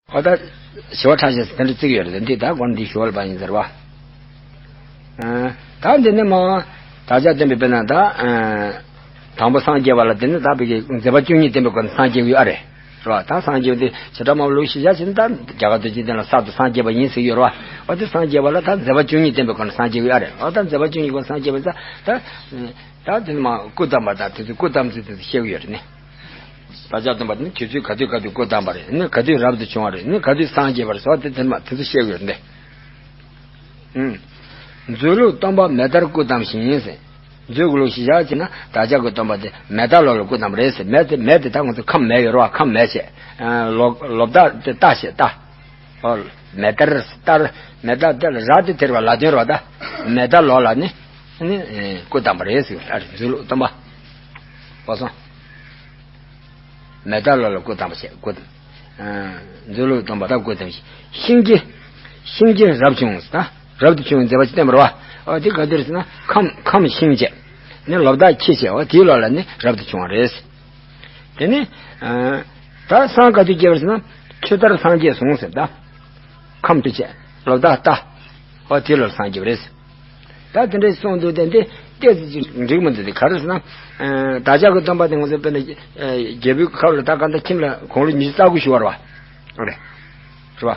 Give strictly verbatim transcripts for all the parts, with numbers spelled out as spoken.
ཨོ་ད་ཞི་བ་ཕྲ་ཞིང་དེ་འདྲ་བརྩི་གི་ཡོད་རེད། འདི་ད་སྒོ་ནས་འདི་ཞི་བ་ལ་བབ་ཡིན་ཟེར་བ། ཨ་ད་འདི་ནི་མ་དག་ཆ་བསྟན་པའི་དཔེར་ན་ད་ཨ་དང་པོ་སངས་རྒྱས་པ་ལ་དེ་ནི་ད་བི་གི་མཛད་པ་བཅུ་གཉིས་བསྟན་པའི་སྒོ་ནས་སངས་རྒྱས་ཀྱི་ཡོད་ཨ་རེད། རེད་བ། ད་སངས་རྒྱས་པ་དེ་བྱེ་བྲག་སྨྲ་བ་ལུགས་ཤེས་བྱ་ཞིག་ནི་ད་རྒྱ་གར་རྡོ་རྗེ་གདན་ལ་གསར་དུ་སངས་རྒྱས་པ་ཡིན་ཟེར་གྱི་ཡོད་རེད་བ། ཨོ་དེ་སངས་རྒྱས་པ་ལ་ད་མཛད་པ་བཅུ་གཉིས་བསྟན་པའི་སྒོ་ནས་སངས་རྒྱས་ཀྱི་ཡོད་ཨ་རེད། ཨོ་ད་མཛད་པ་བཅུ་གཉིས་སྒོ་ནས་སངས་རྒྱས་པ་ད་ད་ད་དེ་ནི་མ་སྐུ་བལྟམས་པ་དང་དེ་ཚོ་སྐུ་བལྟམས་ཚུལ་དེ་ཚོ་བཤད་ཀྱི་ཡོད་རེད་ནི། བདག་ཅག་སྟོན་པ་ནི་དུས་ཚོད་ག་དུས་ག་དུས་སྐུ་བལྟམས་པ་རེད། ནི་ག་དུས་རབ་ཏུ་བྱུང་བ་རེད། ནི་ག་དུས་སངས་རྒྱས་པ་རེད་ཟེར་བ་དེ་དེ་མ་དེ་ཚོ་བཤད་དགོས་རེད་འདི། ཨུམ། མཛོད་ལུགས་སྟོན་པ་མེ་ལྟར་སྐུ་བལྟམས་ཤིང་ཟེར། མཛོད་ཀྱི་ལུགས་ཤིག་བཞག་ཅེ་ན་བདག་ཅག་གི་སྟོན་པ་དེ་མེ་ལྟ་ལོ་ལ་སྐུ་བལྟམས་པ་རེད་ཟེར། མེ་དེ་མེ་དེ་ད་ང་ཚོ་ཁམས་མེ་ཡོད་རེད་བ། ཁམས་མེ་བྱས། ལོ་ལོ་བདག་དེ་ལྟ་བྱས་ལྟ། ཨོ། མེ་ལྟར་ལྟར་མེ་ལྟ་དེ་ལ་ར་དེ་དེར་བ་ལ་དོན་རེད་བ། ད་མེ་ལྟ་ལོ་ལ་ནི་ནི་སྐུ་བལྟམས་པ་རེད་ཟེར་བ་རེད། མཛོད་ལུགས་སྟོན་པ། གོ་སོང་། མེ་ལྟ་ལོ་ལ་སྐུ་བལྟམས་པ་བྱས་སྐུ། མཛོད་ལུགས་སྟོན་པ་ད་སྐུ་བལྟམས་ཤིང་། ཤིང་རྗེ། ཤིང་རྗེ་རབ་བྱུང་ཟེར་ན་རབ་ཏུ་བྱུང་བའི་མཛད་པ་ཅིག་བསྟན་པ་རེད་བ། ཨོ་དེ་ག་དེར་ཟེར་ན་ཁམས་ཁམས་ཤིང་བྱས། ནི་ལོ་བདག་ཁྱི་བྱས། ཨོ་དེའི་ལོ་ལ་ནི་རབ་ཏུ་བྱུང་བ་རེད། དེ་ནི། ད་སངས་ག་དུས་རྒྱས་པར་ཟེར་ན། ཆུ་ལྟར་སངས་རྒྱས་གསུངས་ཟེར་ད། ཁམས་དུ་བྱས། ལོ་བདག་རྟ། ཨོ་དེ་ལོར་སངས་རྒྱས་པ་རེད། ད་དེ་འདྲ་གསུངས་འདུག་སྟེ་འདི་ཏོག་ཙམ་ཅིག་འགྲིག་མི་འདུག་དེ་ག་རེ་ཟེར་ན། བདག་ཅག་གི་སྟོན་པ་དེ་ང་ཚོ་དཔེར་ན། རྒྱལ་པོའི་ཁབ་ལ་ད་ག་འདྲ་ཁྱིམ་ལ་དགུང་ལོ་ཉི་ཤུ་རྩ་དགུ་བཞུགས་པ་རེད་བ། རེད་བ།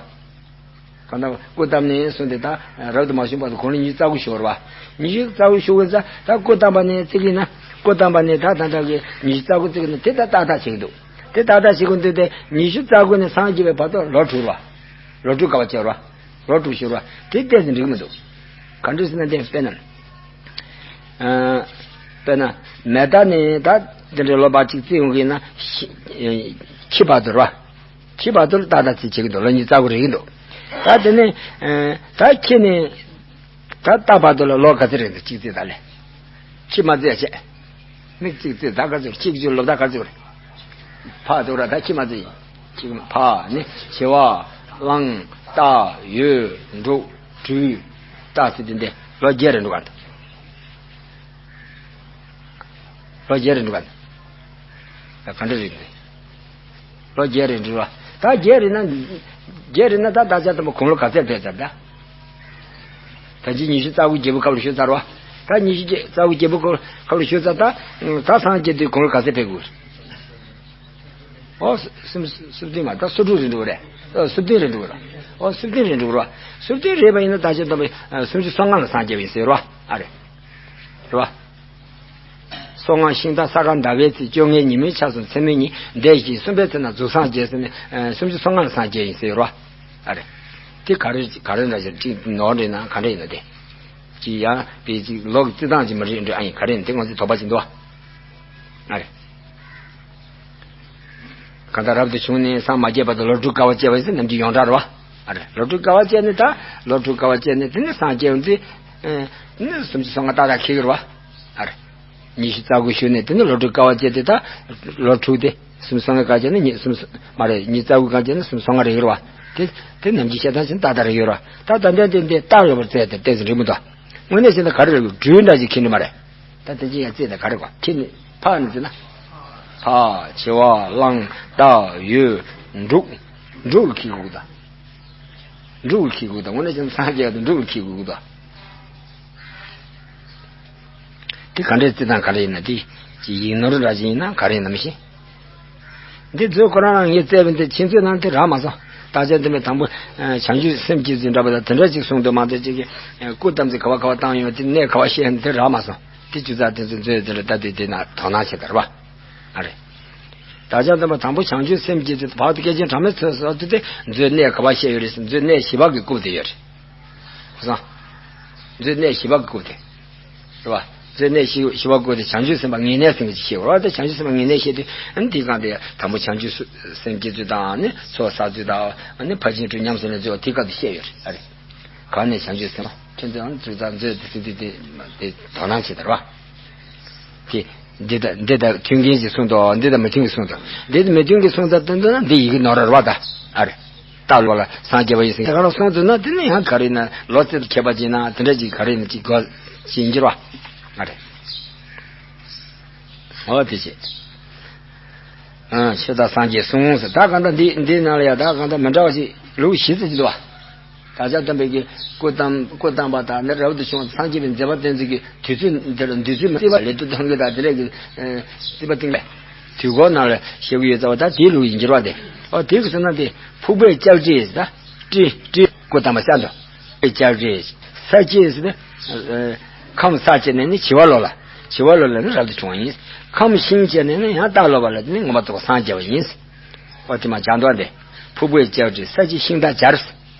གང་ལྟར་སྐུ་བལྟམས་ནས་གསུངས་ཏེ་ད་རབ་ཏུ་མ་བྱུང་བར་དུ་དགུང་ལོ་ཉི་ཤུ་རྩ་དགུ་བཞུགས་པ་རེད་བ། ཉི་ཤུ་རྩ་དགུ་བཞུགས་པའི་ཚེ་ད་སྐུ་བལྟམས་པ་ནས་བརྩི་གི་ན། སྐུ་བལྟམས་པ་ནས་ད་ད་ལྟ་གི་ཉི་ཤུ་རྩ་དགུ་བརྩི་གི་ན་དེ་ད་ཏག་ཏག་བྱེད་ཀྱི་འདུག་དེ་ཏག་ཏག་བྱེད་ཀྱི་འདུག་དེ་ཉི་ཤུ་རྩ་དགུ་ནས་སངས་རྒྱས་པའི་བར་དུ་ལོ་དྲུག་རེད་བ། ལོ་དྲུག་དཀའ་བ་སྤྱད་རེད་བ། ལོ་དྲུག་བཞུགས་རེད་བ། དེ་ཏོག་ཙམ་འགྲིག་མི་འདུག་ག་འདྲ་ཟེར་ན་དེ་དཔེར་ན། ཨ། དཔེར་ན། མེ་ལྟ་ནས་ད་དེ་འདྲའི་ལོ་བ་གཅིག་བརྩི་ཡོང་གི་ན། ཤི། ཁྱི་བར་དུ་རེད་བ། ཁྱི་བར་དུ་ལ་ཏག་ཏག་བརྩི་བྱེད་ཀྱི་འདུག་ལོ་ཉི་ཤུ་རྩ་དགུ་རེད་ཀྱི་འདུག་ད་དེ་ནས། ཨ། ད་ཁྱི་ནས། ད་རྟ་བར་དུ་ལ་ལོ་ག་ཚོད་རེད་འདུག་གཅིག་བརྩི་ད་ལས། ཁྱི་མ་བརྩི་ཡ་བྱས། མིག་གཅིག་བརྩི་ད་ག་ཚོད་གཅིག་བརྩི་ལོ་ད་ག་ཚོད་རེད། ཕག་འདུག་ར་ད་ཁྱི་མ་བརྩི་ཡིན། ཁྱི་ཕག་ནི་བྱི་བ། གླང་། སྟག། ཡོས། འབྲུག་སྦྲུལ། སྟག་ཟེར་དེ་འདི་ལོ་བརྒྱད་རེད་འདུག་ག་ལོ་བརྒྱད་རེད་འདུག་ག་ད་ག་འདྲ་རེད་འདུག་ལོ་བརྒྱད་རེད་འདུག་ར། ད་བརྒྱད་རེད་ན། བརྒྱད་རེད་ན་ད་བདག་ཅག་དང་པོ་དགུང་ལོ་ག་ཚད་ཕེབས་ཚར་ད། ད་ཅི་ཉི་ཤུ་རྩ་དགུ་རྒྱལ་པོའི་སྐབས་ལ་བཞུགས་ཚར་བ། ད་ཉི་ཤུ་རྩ་དགུ་རྒྱལ་པོའི་སྐབས་ལ་བཞུགས་ཚར་ད། ད་སངས་རྒྱས་དུས་དགུང་ལོ་ག་ཚད་ཕེབས་དགོས། ཨོ། སུམ་སུམ་སྟོང་མ་ད་སོ་དྲུག་རེད་འདུག་རེད། ཨོ་སུམ་སྟོང་རེད་འདུག་ར། ཨོ་སུམ་སྟོང་རེད་འདུག་ར། སུམ་སྟོང་རེད་པ་ཡིན་ན་བདག་ཅག་དང་པོ་སུམ་ཅུ་སོ་ལྔ་ལ་སངས་རྒྱས་པ་ཡིན་ཟེར་བ། ཨ་རེད། རེད་བ། སོ་ལྔ་ཤིང་རྟ་ས་ག་ཟླ་བའི་ཚེས་བཅོ་ལྔའི་ཉིན་མོའི་ཆ་གསུམ་མཚན་མོའི་ཉིན་འདས་ཤིང་གསུམ་པའི་ཚེ་ན་རྫོགས་སངས་རྒྱས་ཟེར་ནས་སུམ་ཅུ་སོ་ལྔ་ལ་སངས་རྒྱས་ཡིན་ཟེར་བ། ཨ་རེད། དེ་ག་རེ་ག་རེ་འདྲ་ཞིག་ཅིག་ནོར་རེད་ན་ག་འདྲ་ཡིན་ན་དེ། ཅིག་ཡང་དེ་ཅིག་ལོག་རྩི་སྟངས་ཅིག་མ་རེད་འདྲ་ཨ་ཡིན་ག་རེ་ཡིན་དེ་ང་ཚོས་དོགས་པ་ཅིག་འདུག་བ། ཨ་རེད། གང་ལྟར་རབ་ཏུ་བྱུང་ནས་སངས་མ་རྒྱས་བར་དུ་ལོ་དྲུག་དཀའ་བ་སྤྱད་པ་ཡིན་ཟེར་ནམ་རྒྱུན་ཡོངས་གྲགས་རེད་བ། ཨ་རེད། ལོ་དྲུག་དཀའ་བ་སྤྱད་ནས་ད་ལོ་དྲུག་དཀའ་བ་སྤྱད་ནས་དེ་ནས་སངས་རྒྱས་ཡོང་དུས། ཨེ། དེ་ནས་སུམ་ཅུ་སོ་ལྔ་ཏག་ཏག་འཁེལ་གི་རེད་བ། ཨ་རེད། ཉི་ཤུ་རྩ་དགུ་བཞུགས་ནས་དེ་ནས་ལོ་དྲུག་དཀའ་བ་སྤྱད་དེ་ད་ལོ་དྲུག་དེ་སུམ་ཅུ་སོ་ལྔ་གང་བྱས་ན་ཉི་སུམ་ཅུ་མ་རེད་ཉི་ཤུ་རྩ་དགུ་གང་བྱས་ན་སུམ་ཅུ་སོ་ལྔ་རེད་གི་རེད་བ། དེ་དེ་ནམ་རྒྱུན་བཤད་སྟངས་ཅིག་ཏག་ཏག་རེད་ཡོད་རེད་བ། ད་ད་ལྟ་དེ་འདི་རྟགས་ཡོད་པར་བཙལ་ཏེ་ཏོག་ཙམ་འགྲིག་མི་འདུག་དངོས་གནས་བྱས་ན་ག་རེ་རེད་སྦྲུལ་འདྲ་ཞིག་འཁེལ་ནི་མ་རེད། ད་དེ་ཅི་ཡང་བརྩིས་ཏེ་ག་རེ་གོ་ཁྱེད་ནི་ཕག་ནི་ཟེར་ན། ཕག་བྱི་བ་གླང་སྟག་ཡོས་འབྲུག་འབྲུག་ལ་འཁེལ་དགོས་ད། འབྲུག་ལ་འཁེལ་དགོས་ད་དངོས་གནས་ཀྱང་སངས་རྒྱས་དང་འབྲུག་ལ་འཁེལ་དགོས་ད། དེ་ག་འདྲའི་བརྩི་སྟངས་ག་རེ་ཡིན་ན་དེ་ཅི་ཡིག་ནོར་འདྲ་ཞིག་ཡིན་ན་ག་རེ་ཡིན་ན་མི་ཤེས། འདི་མཛོད་ཁོ་རང་རང་ངས་བཙལ་བའི་འདི་ཁྱེད་ཚོས་ནང་དེ་རག་མ་སོང་། ད་ཆ་འདི་མེད་དང་པོ་བྱང་ཆུབ་སེམས་བསྐྱེད་ཚུལ་འདྲ་པོ་དང་དེ་འདྲ་ཅིག་གསུངས་འདུག་མ་གཏོགས་ཅིག་གི་སྐུ་བལྟམས་ཚེ་ག་བ་ག་བ་བཏང་ཡོད་དེ་གནས་ག་བ་བཤད་ཡོད་དེ་རག་མ་སོང་། དེ་ཅུ་ཚ་དེ་ཚོ་མཛོད་དེ་ལ་ལྟ་དུས་དེ་ན་དོ་སྣང་བྱེད་དར་བ། ཨ་རེ། ད་ཆ་འདི་མ་དང་པོ་བྱང་ཆུབ་སེམས་བསྐྱེད་ཚུལ་བར་དུ་སྐད་ཅིག་གྲངས་མེད་ཚོས་སོགས་དེ་དེ་མཛོད་གནས་ག་བ་བཤད་ཡོད་རེད་ཟེར་མཛོད་གནས་བཞི་པ་གི་སྐུ་དེ་ཡོད་རེད། ཧ་སང་། མཛོད་གནས་བཞི་པ་གི་སྐུ་དེ། རེད་བ། མཛོད་གནས་བཞི་བཞི་པ་སྐུ་དེ་བྱང་ཆུབ་སེམས་དཔའ་ངེས་གནས་ཟེར་མཁན་ཅིག་བཤད་ཡོད་རེད་བ། ད་བྱང་ཆུབ་སེམས་དཔའ་ངེས་གནས་བཤད་དུས་ཨ་ནི་དེའི་སྒང་དེ་དང་པོ་བྱང་ཆུབ་སེམས་བསྐྱེད་ཚུལ་དང་ཨ་ནི་ཚོགས་བསགས་ཚུལ་དང་ཨ་ནི་ཕར་ཕྱིན་དྲུག་ཉམས་སུ་ལེན་ཚུལ་དེའི་སྐབས་དེ་བཤད་ཡོད་རེད་ཨ་རེད། གང་ནས་བྱང་ཆུབ་སེམས་དཔའ་ཁྱོད་ཚོས་ཨ་ནི་ཚུལ་དང་མཛོད་དེ་ཚུལ་དེ་དེ་དེ་དོ་སྣང་བྱེད་དར་བ། དེ། འདི་དང་འདི་དང་མཐུན་མཁན་གྱིས་གསུངས་འདུག་འདི་དང་མི་མཐུན་གྱིས་གསུངས་འདུག་འདི་དང་མི་མཐུན་གྱིས་གསུངས་ཚར་དུས་ན་འདི་ཡི་གེ་ནོར་ར་རེད་བ་ད། ཨ་རེ། རྟ་ལོ་ལ་སངས་རྒྱས་པ་ཡིན་ཟེར་ག་རང་གསུངས་འདུག་ན་དེ་ནི་ཡང་ག་རེ་ཡིན་ན་ལོ་ཙཱ་དང་ཁྱད་པར་ཅན་ན་དེ་འདྲ་ཅིག་ག་རེ་ཡིན་ན་ཅིག་གོ་ཅིག་འགྱུར་བ། ཨ་རེ། འོ་དེ་བྱས། ཨ། ཆོས་དང་སངས་རྒྱས་གསུངས་ཟེར། ད་གང་ལྟར་འདི་འདི་ནང་ལ་ཡང་ད་གང་ལྟར་མི་འདྲ་བ་ཞིག་ལུགས་བཞི་ཙམ་ཅིག་འདུག་བ། བདག་ཅག་སྟོན་པའི་གི་སྐུ་བལྟམས་སྐུ་བལྟམས་པ་དང་ནི་རབ་ཏུ་བྱུང་བ་སངས་རྒྱས་པའི་མཛད་པ་བསྟན་ཚུལ་གྱི་དུས་ཚོད་འདིར་འདུས་ཚུལ་མ་རྩིས་པ་ལས་དུ་གཏོང་གི་དང་དེ་ལས་ཀྱི་རྩིས་པ་བཏིང་བས། དུས་འཁོར་ནང་ལ་བཤད་ཀྱི་ཡོད་ཙང་བ། ད་དེའི་ལུགས་ཡིན་གྱུར་བ་དེ། ཨོ་དེ་གི་ཟེར་ན་དེ་ཕུག་པའི་ལྕགས་སྤྲས་ཟེར། ད་སྤྲས་སྤྲས་སྐུ་བལྟམས་པ་ཟེར་འདུག་ལྕགས་སྤྲས་ས་སྐྱེས་ཟེར་ཏེ། ཁམས་ས་སྐྱེས་ནས་ནི་བྱི་བ་ལོ་ལ། བྱི་བ་ལོ་ལ་ནི་རབ་ཏུ་བྱུང་བ་ཡིན། ཁམས་ཤིང་སྐྱེས་ནས་ནི་ཡང་སྟག་ལོ་པ་ལ་ནི་མངོན་པར་རྫོགས་པར་སངས་རྒྱས་པ་ཡིན། ཨོ་དེ་མ་བྱ་འདོགས་དེ། ཕུག་པའི་ལྕགས་སྤྲས་ས་སྐྱེས་ཤིང་སྟག་སྦྱར།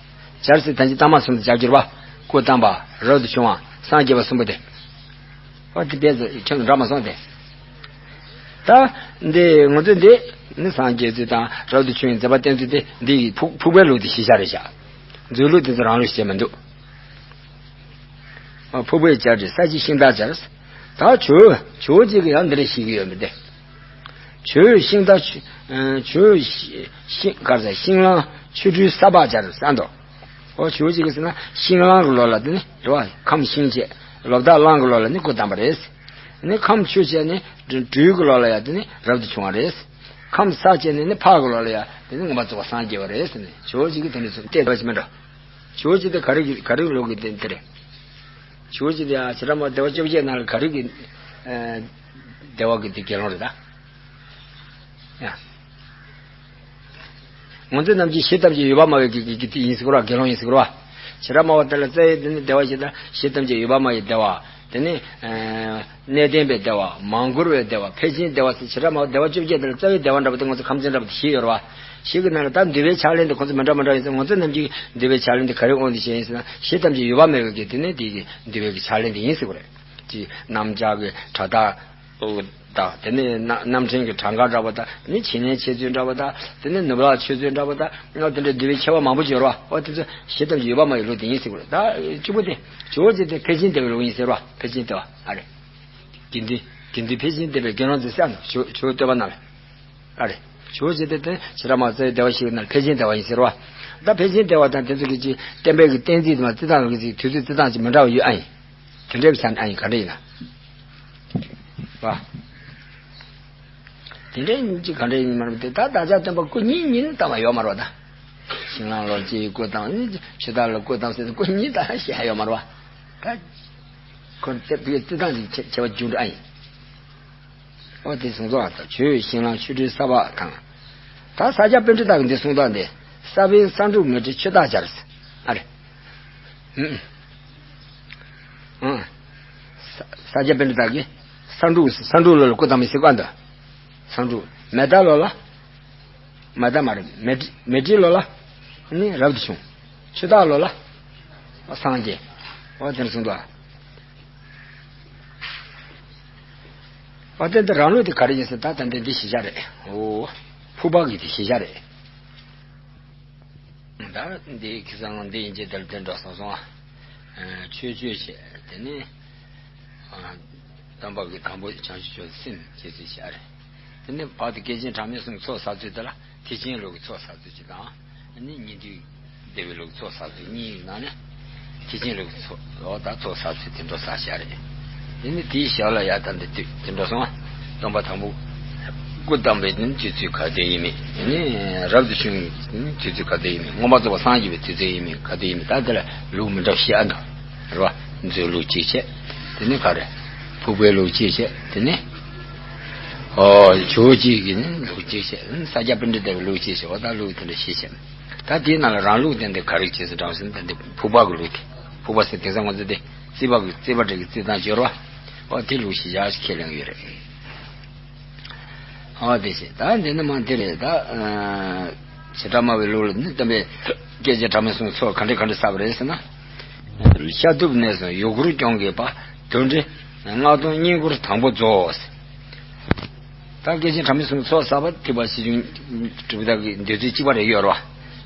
སྦྱར་ཟེར་ད་ཅི་ལྟག་མ་གསུམ་དུ་སྦྱར་གྱུར་པ། སྐུ་བལྟམས་པ། རབ་ཏུ་བྱུང་བ། སངས་རྒྱས་པ་གསུམ་པོ་དེ། ཨོ་དེ་བས་ཁྱོད་འདྲ་མ་སོང་སྟེ། ད་འདི་ང་ཚོ་འདི་ནི་སངས་རྒྱས་ཚུལ་དང་རབ་ཏུ་བྱུང་བའི་མཛད་པ་བསྟན་ཚུལ་དེ་འདི་ཕུག་ཕུག་པའི་ལུགས་དེ་གཞི་བཞག་རེད་བཞག་མཛོད་ལུགས་དེ་ཚོ་རང་ལུགས་བྱས་མི་འདུག་ཨ། ཕུག་པའི་ལྕགས་སྤྲས་ས་སྐྱེས་ཤིང་སྟག་སྦྱར། ད་ཇོ་ཇོ་བོ་རྗེ་གིས་ཡང་འདི་འདྲ་བཤད་ཀྱི་ཡོད་མི་འདི། ཇོ་ཤིང་རྟ་ཆུ་ཨ། ཇོ་ཤི་ཤིང་གར་ས་ཤིང་གླང་ཆོ་འཕྲུལ་ས་ཕག་སྦྱར་ཟེར་འདུག་ཨོ་ཇོ་བོ་རྗེ་གིས་ཟེར་ན་ཤིང་གླང་གི་ལོ་ལ་དེ་ནི་རེད་བ། ཁམས་ཤིང་བྱས། ལོ་བདག་གླང་གི་ལོ་ལ་ནི་སྐུ་བལྟམས་པ་རེད། ནི་ཁམས་ཆུ་བྱས་ནི་སྦྲུལ་གྱི་ལོ་ལ་ཡང་དེ་ནི་རབ་ཏུ་བྱུང་བ་རེད། ཁམས་ས་བྱས་ནི་ནི་ཕག་གི་ལོ་ལ་ཡང་དེ་ནི་མངོན་པར་རྫོགས་པར་སངས་རྒྱས་པ་རེད་ཟེར་ནས་ཇོ་བོ་རྗེ་གིས་དེ་འདྲ་གསུངས་ཏེ་འདྲ་བ་ཞིག་མིན་འགྲོ། ཇོ་བོ་རྗེ་དེ་ག་རེ་གི་ག་རེ་ལུགས་ཀྱི་དེ་དེ་རེད། ཇོ་བོ་རྗེ་དེ་ཡང་བྱེ་བྲག་སྨྲ་བོ་སྡེ་པ་བཅོ་བརྒྱད་ནང་ལ་ག་རེ་གི་ཨ། སྡེ་པ་གི་དེ་དགེ་སློང་རེད་ད། ཡ། ང་ཚོ་རྣམས་ཀྱི་གཞི་ཐམས་ཅད་ཡོད་པར་སྨྲ་བའི་གི་གི་གི་དེ་ཡིན་ཟེར་གོ་ར། དགེ་སློང་ཡིན་ཟེར་གོ་ར། བྱེ་བྲག་སྨྲ་བ་དེ་ལ་རྩ་བའི་དེ་ནི་སྡེ་པ་ཞིག་དང་གཞི་ཐམས་ཅད་ཡོད་པར་སྨྲ་བའི་སྡེ་པ། དེ་ནི་ཨ། གནས་བརྟན་པའི་སྡེ་པ། མ་འགོར་བའི་སྡེ་པ། ཕལ་ཆེན་སྡེ་པ་ཟེར་བྱེ་བྲག་སྨྲ་བ་སྡེ་པ་བཅོ་བརྒྱད་དེ་ལ་རྩ་བའི་སྡེ་པ་འདྲ་པོ་དེ་ང་ཚོ་ཁམས་ཚན་འདྲ་པོ་དེ་བཞི་ཡོད་རེད་བ། ཞིག་གི་ནང་ལ་ད་འདུལ་བའི་ཕྱག་ལེན་དེ་ཁོང་ཚོ་མི་འདྲ་མི་འདྲ་ཡིན་ཙང་ང་ཚོ་རྣམས་ཀྱི་འདུལ་བའི་ཕྱག་ལེན་དེ་ག་རེ་དབང་དུ་བྱས་ཡིན་ཟེར་ན་གཞི་ཐམས་ཅད་ཡོད་པར་སྨྲ་བའི་གི་དེ་ནི་དེ་གི་འདུལ་བའི་གི་ཕྱག་ལེན་དེ་ཡིན་ཟེར་གོ་རེད། ཅིག་གནམ་ལྕགས་ཀྱི་གྲགས་སྟངས་དང་དེ་ནས་རྣམ་རྣམ་འདྲེན་གྱི་གྲངས་ཀ་འདྲ་པོ་དང་ནི་བྱིན་ལེན་འཆད་རྩོད་འདྲ་པོ་དང་དེ་ནས་ནུབ་ལག་མཆོད་རྩོད་འདྲ་པོ་དང་ཨ་དེ་འདྲའི་འདུལ་བའི་ཆེ་བ་མང་པོ་ཡོད་རེད་བ། ཨོ་དེ་ཚོ་གཞི་ཐམས་ཅད་ཡོད་པར་སྨྲ་བའི་ལུགས་དེ་ཡིན་ཟེར་གོ་རེད། ད་གཅིག་པུ་དེ་ཇོ་བོ་རྗེ་དེ་ཕལ་ཆེན་སྡེ་པའི་ལུགས་ཡིན་ཟེར་བ། ཕལ་ཆེན་སྡེ་པ་ཨ་རེད། དགེ་འདུན་དགེ་འདུན་ཕལ་ཆེན་སྡེ་པའི་དགེ་སློང་ཚོས་བསམ་ན་ཇོ་ཇོ་བོ་སྟོན་པ་ན་བས། ཨ་རེད། ཇོ་བོ་རྗེ་དེ་དེ་བྱེ་བྲག་སྨྲ་བ་རྩ་བའི་སྡེ་པ་ཞིག་ན་ཕལ་ཆེན་སྡེ་པ་ཡིན་ཟེར་བ། ད་ཕལ་ཆེན་སྡེ་པ་དང་དེ་ཚོ་གི་ཅིག་བསྟན་པའི་གི་བསྟན་རྩིས་དེ་མ་རྩི་སྟངས་གི་ཅིག་དུས་ཚོད་རྩི་སྟངས་ཅིག་མི་འདྲ་བ་ཡོད་ཨ་ཡིན། དེ་འདྲའི་བྱ་ཨ་ཡིན་ག་འདྲ་ཡིན་ན། བ། དེ་འདྲའི་ཅིག་ག་འདྲ་ཡིན་མ་རེད་དེ། ད་བདག་ཅག་སྟོན་པ་སྐུ་གཉིས་གཉིས་ནི་བལྟ་བ་ཡོད་མ་རེད་བ། ད་ཤིང་གླང་ལོ་ལྕེ་ཡི་སྐུ་དང་ནི་ཕྱི་དར་ལ་སྐུ་དང་ཟེར་ཏེ་སྐུ་གཉིས་ད་ཤེས་ཡ་ཡོད་མ་རེད་བ། ད་ཁོ་ཚེ་བའི་རྩི་སྟངས་ཅིག་ཁྱད་པར་འབྱུང་འགྲོ་ཨ་ཡིན། ཨོ་དེ་གསུངས་ཚོགས་ཨ། ད་ཇོ་བོས་ཤིང་གླང་ཆོ་འཕྲུལ་ས་ཕག་དང་། ད་ས་སྐྱ་པཎྜི་ཏ་གི་འདི་གསུངས་དོན་དེ། ས་བོན་ས་འབྲུག་མེ་སྤྲེལ་ཆུ་སྟག་སྦྱར། ཨ་རེ། ཨང་། ས་སྐྱ་པཎྜི་ཏ་གིས་ས་འབྲུག་ས་འབྲུག་ལོ་ལ་སྐུ་བལྟམས་པའི་གཟིགས་པ་འདི། ས་འབྲུག་མེ་སྟག་ལོ་ལ། མེ་སྟག་མ་རེད། མེ་མེ་སྤྲེལ་ལོ་ལ་ནི་རབ་ཏུ་བྱུང་། ཆུ་སྟག་ལོ་ལ་སངས་རྒྱས། ཨོ་དེ་འདྲ་གསུངས་འདུག་ཨ། བ་དེ་འདི་རང་ལུགས་དེ་ག་རེ་ཡིན་ཟེར་ད་ད་འདི་འདི་གཞི་བཞག་རེད། ཨོ། ཕུག་པ་གི་དེ་གཞི་བཞག་རེད། ད་འདི་ཁི་སང་འདི་ཡིན་གྱི་དེར་དེ་འདྲ་སོང་སོང་ཨ། ཆོས་སྤྱོད་བྱས་དེ་ནི། སྟོན་པ་གི་དང་པོ་བྱང་ཆུབ་མཆོག་ཏུ་སེམས་བསྐྱེད་ཚུལ་བཞག་རེད། དེ་ནི་བར་དུ་བསྐལ་ཆེན་གྲངས་མེད་གསུམ་གྱི་ཚོགས་བསགས་ཚུལ་དེ་ལ་ཐེག་ཆེན་ལུགས་ཀྱི་ཚོགས་བསགས་ཚུལ་གཅིག་དང་། ནི་སྙིགས་དུས་བདེ་བའི་ལུགས་ཚོགས་བསགས་ཚུལ་གཉིས་ནང་ནས་ཐེག་ཆེན་ལུགས་ཚོགས་ལོག་ལྟ་ཚོགས་བསགས་ཚུལ་དེ་འདྲ་བསགས་བཞག་རེད། དེ་ནི་དེའི་ཞབས་ལ་ཡར་ད་འདི་དུས་དེ་འདྲ་སོང་བ། སྟོན་པ་དང་པོ་སྐུ་བལྟམས་པའི་དུས་ཚོད་ག་དུས་ཡིན་མིན། དེ་ནི་རབ་ཏུ་བྱུང་བའི་དུས་ཚོད་ག་དུས་ཡིན་མིན། མངོན་པར་རྫོགས་པར་སངས་རྒྱས་པའི་དུས་ཚོད་ཡིན་མིན་ག་དུས་ཡིན་མིན། ད་དེ་ལ་ལུགས་མི་འདྲ་བ་བཞི་ཨ་འདུག་རེད་བ། མཛོད་ལུགས་གཅིག་བྱས། དེ་ནི་ག་རེ། ཕུག་པའི་ལུགས་གཅིག་བྱས། དེ་ནི། ཨོ་ཇོ་བོ་རྗེ་གི་ནི་ལུགས་གཅིག་བྱས། ས་སྐྱ་པཎྜི་ཏའི་ལུགས་གཅིག་བྱས། འོ་ད་ལུགས་དེ་འདྲ་བཞི་བྱས། ད་དེའི་ནང་ལ་རང་ལུགས་དེ་འདི་ག་རེ་བྱས་སུ་དྲངས་ཟིན་ད་འདི་ཕུག་པ་གི་ལུགས་དེ། ཕུག་པ་ཟེར་དེང་སང་ང་ཚོ་དེ་རྩིས་པ་གི་རྩིས་པ་འདྲ་གི་རྩིས་སྟངས་སྦྱོར་བ། ཨོ་དེ་ལུགས་གཞི་བཞག་ཁས་ལེན་ཡོད་རེད། ཨོ་དེ་བྱས། ད་འདི་ནི་མ་དེ་རེད་ད། བྱེ་བྲག་སྨྲ་བའི་ལུགས་ལ་ནི་སྟོན་པས་བསྐལ་ཆེན་གྲངས་མེད་གསུམ་ཚོགས་ག་འདྲ་ག་འདྲ་བསགས་པ་རེད་ཟེར་ན། ཤ་གདུབ་ནས་བཟུང་ཡུལ་འཁོར་སྐྱོང་གི་བར་དོན་འགྲེལ་སྔགས་སྡོམ་བསྙེན་བཀུར་དང་པོ་རྫོགས། ད་བསྐལ་ཆེན་གྲངས་མེད་གསུམ་ཚོགས་བསགས་པ་ཐེག་པ་ཆེ་ཆུང་གྲུབ་མཐའ་གི་འདོད་ཚུལ་གཅིག་པ་རེ་ཡོད་རེད་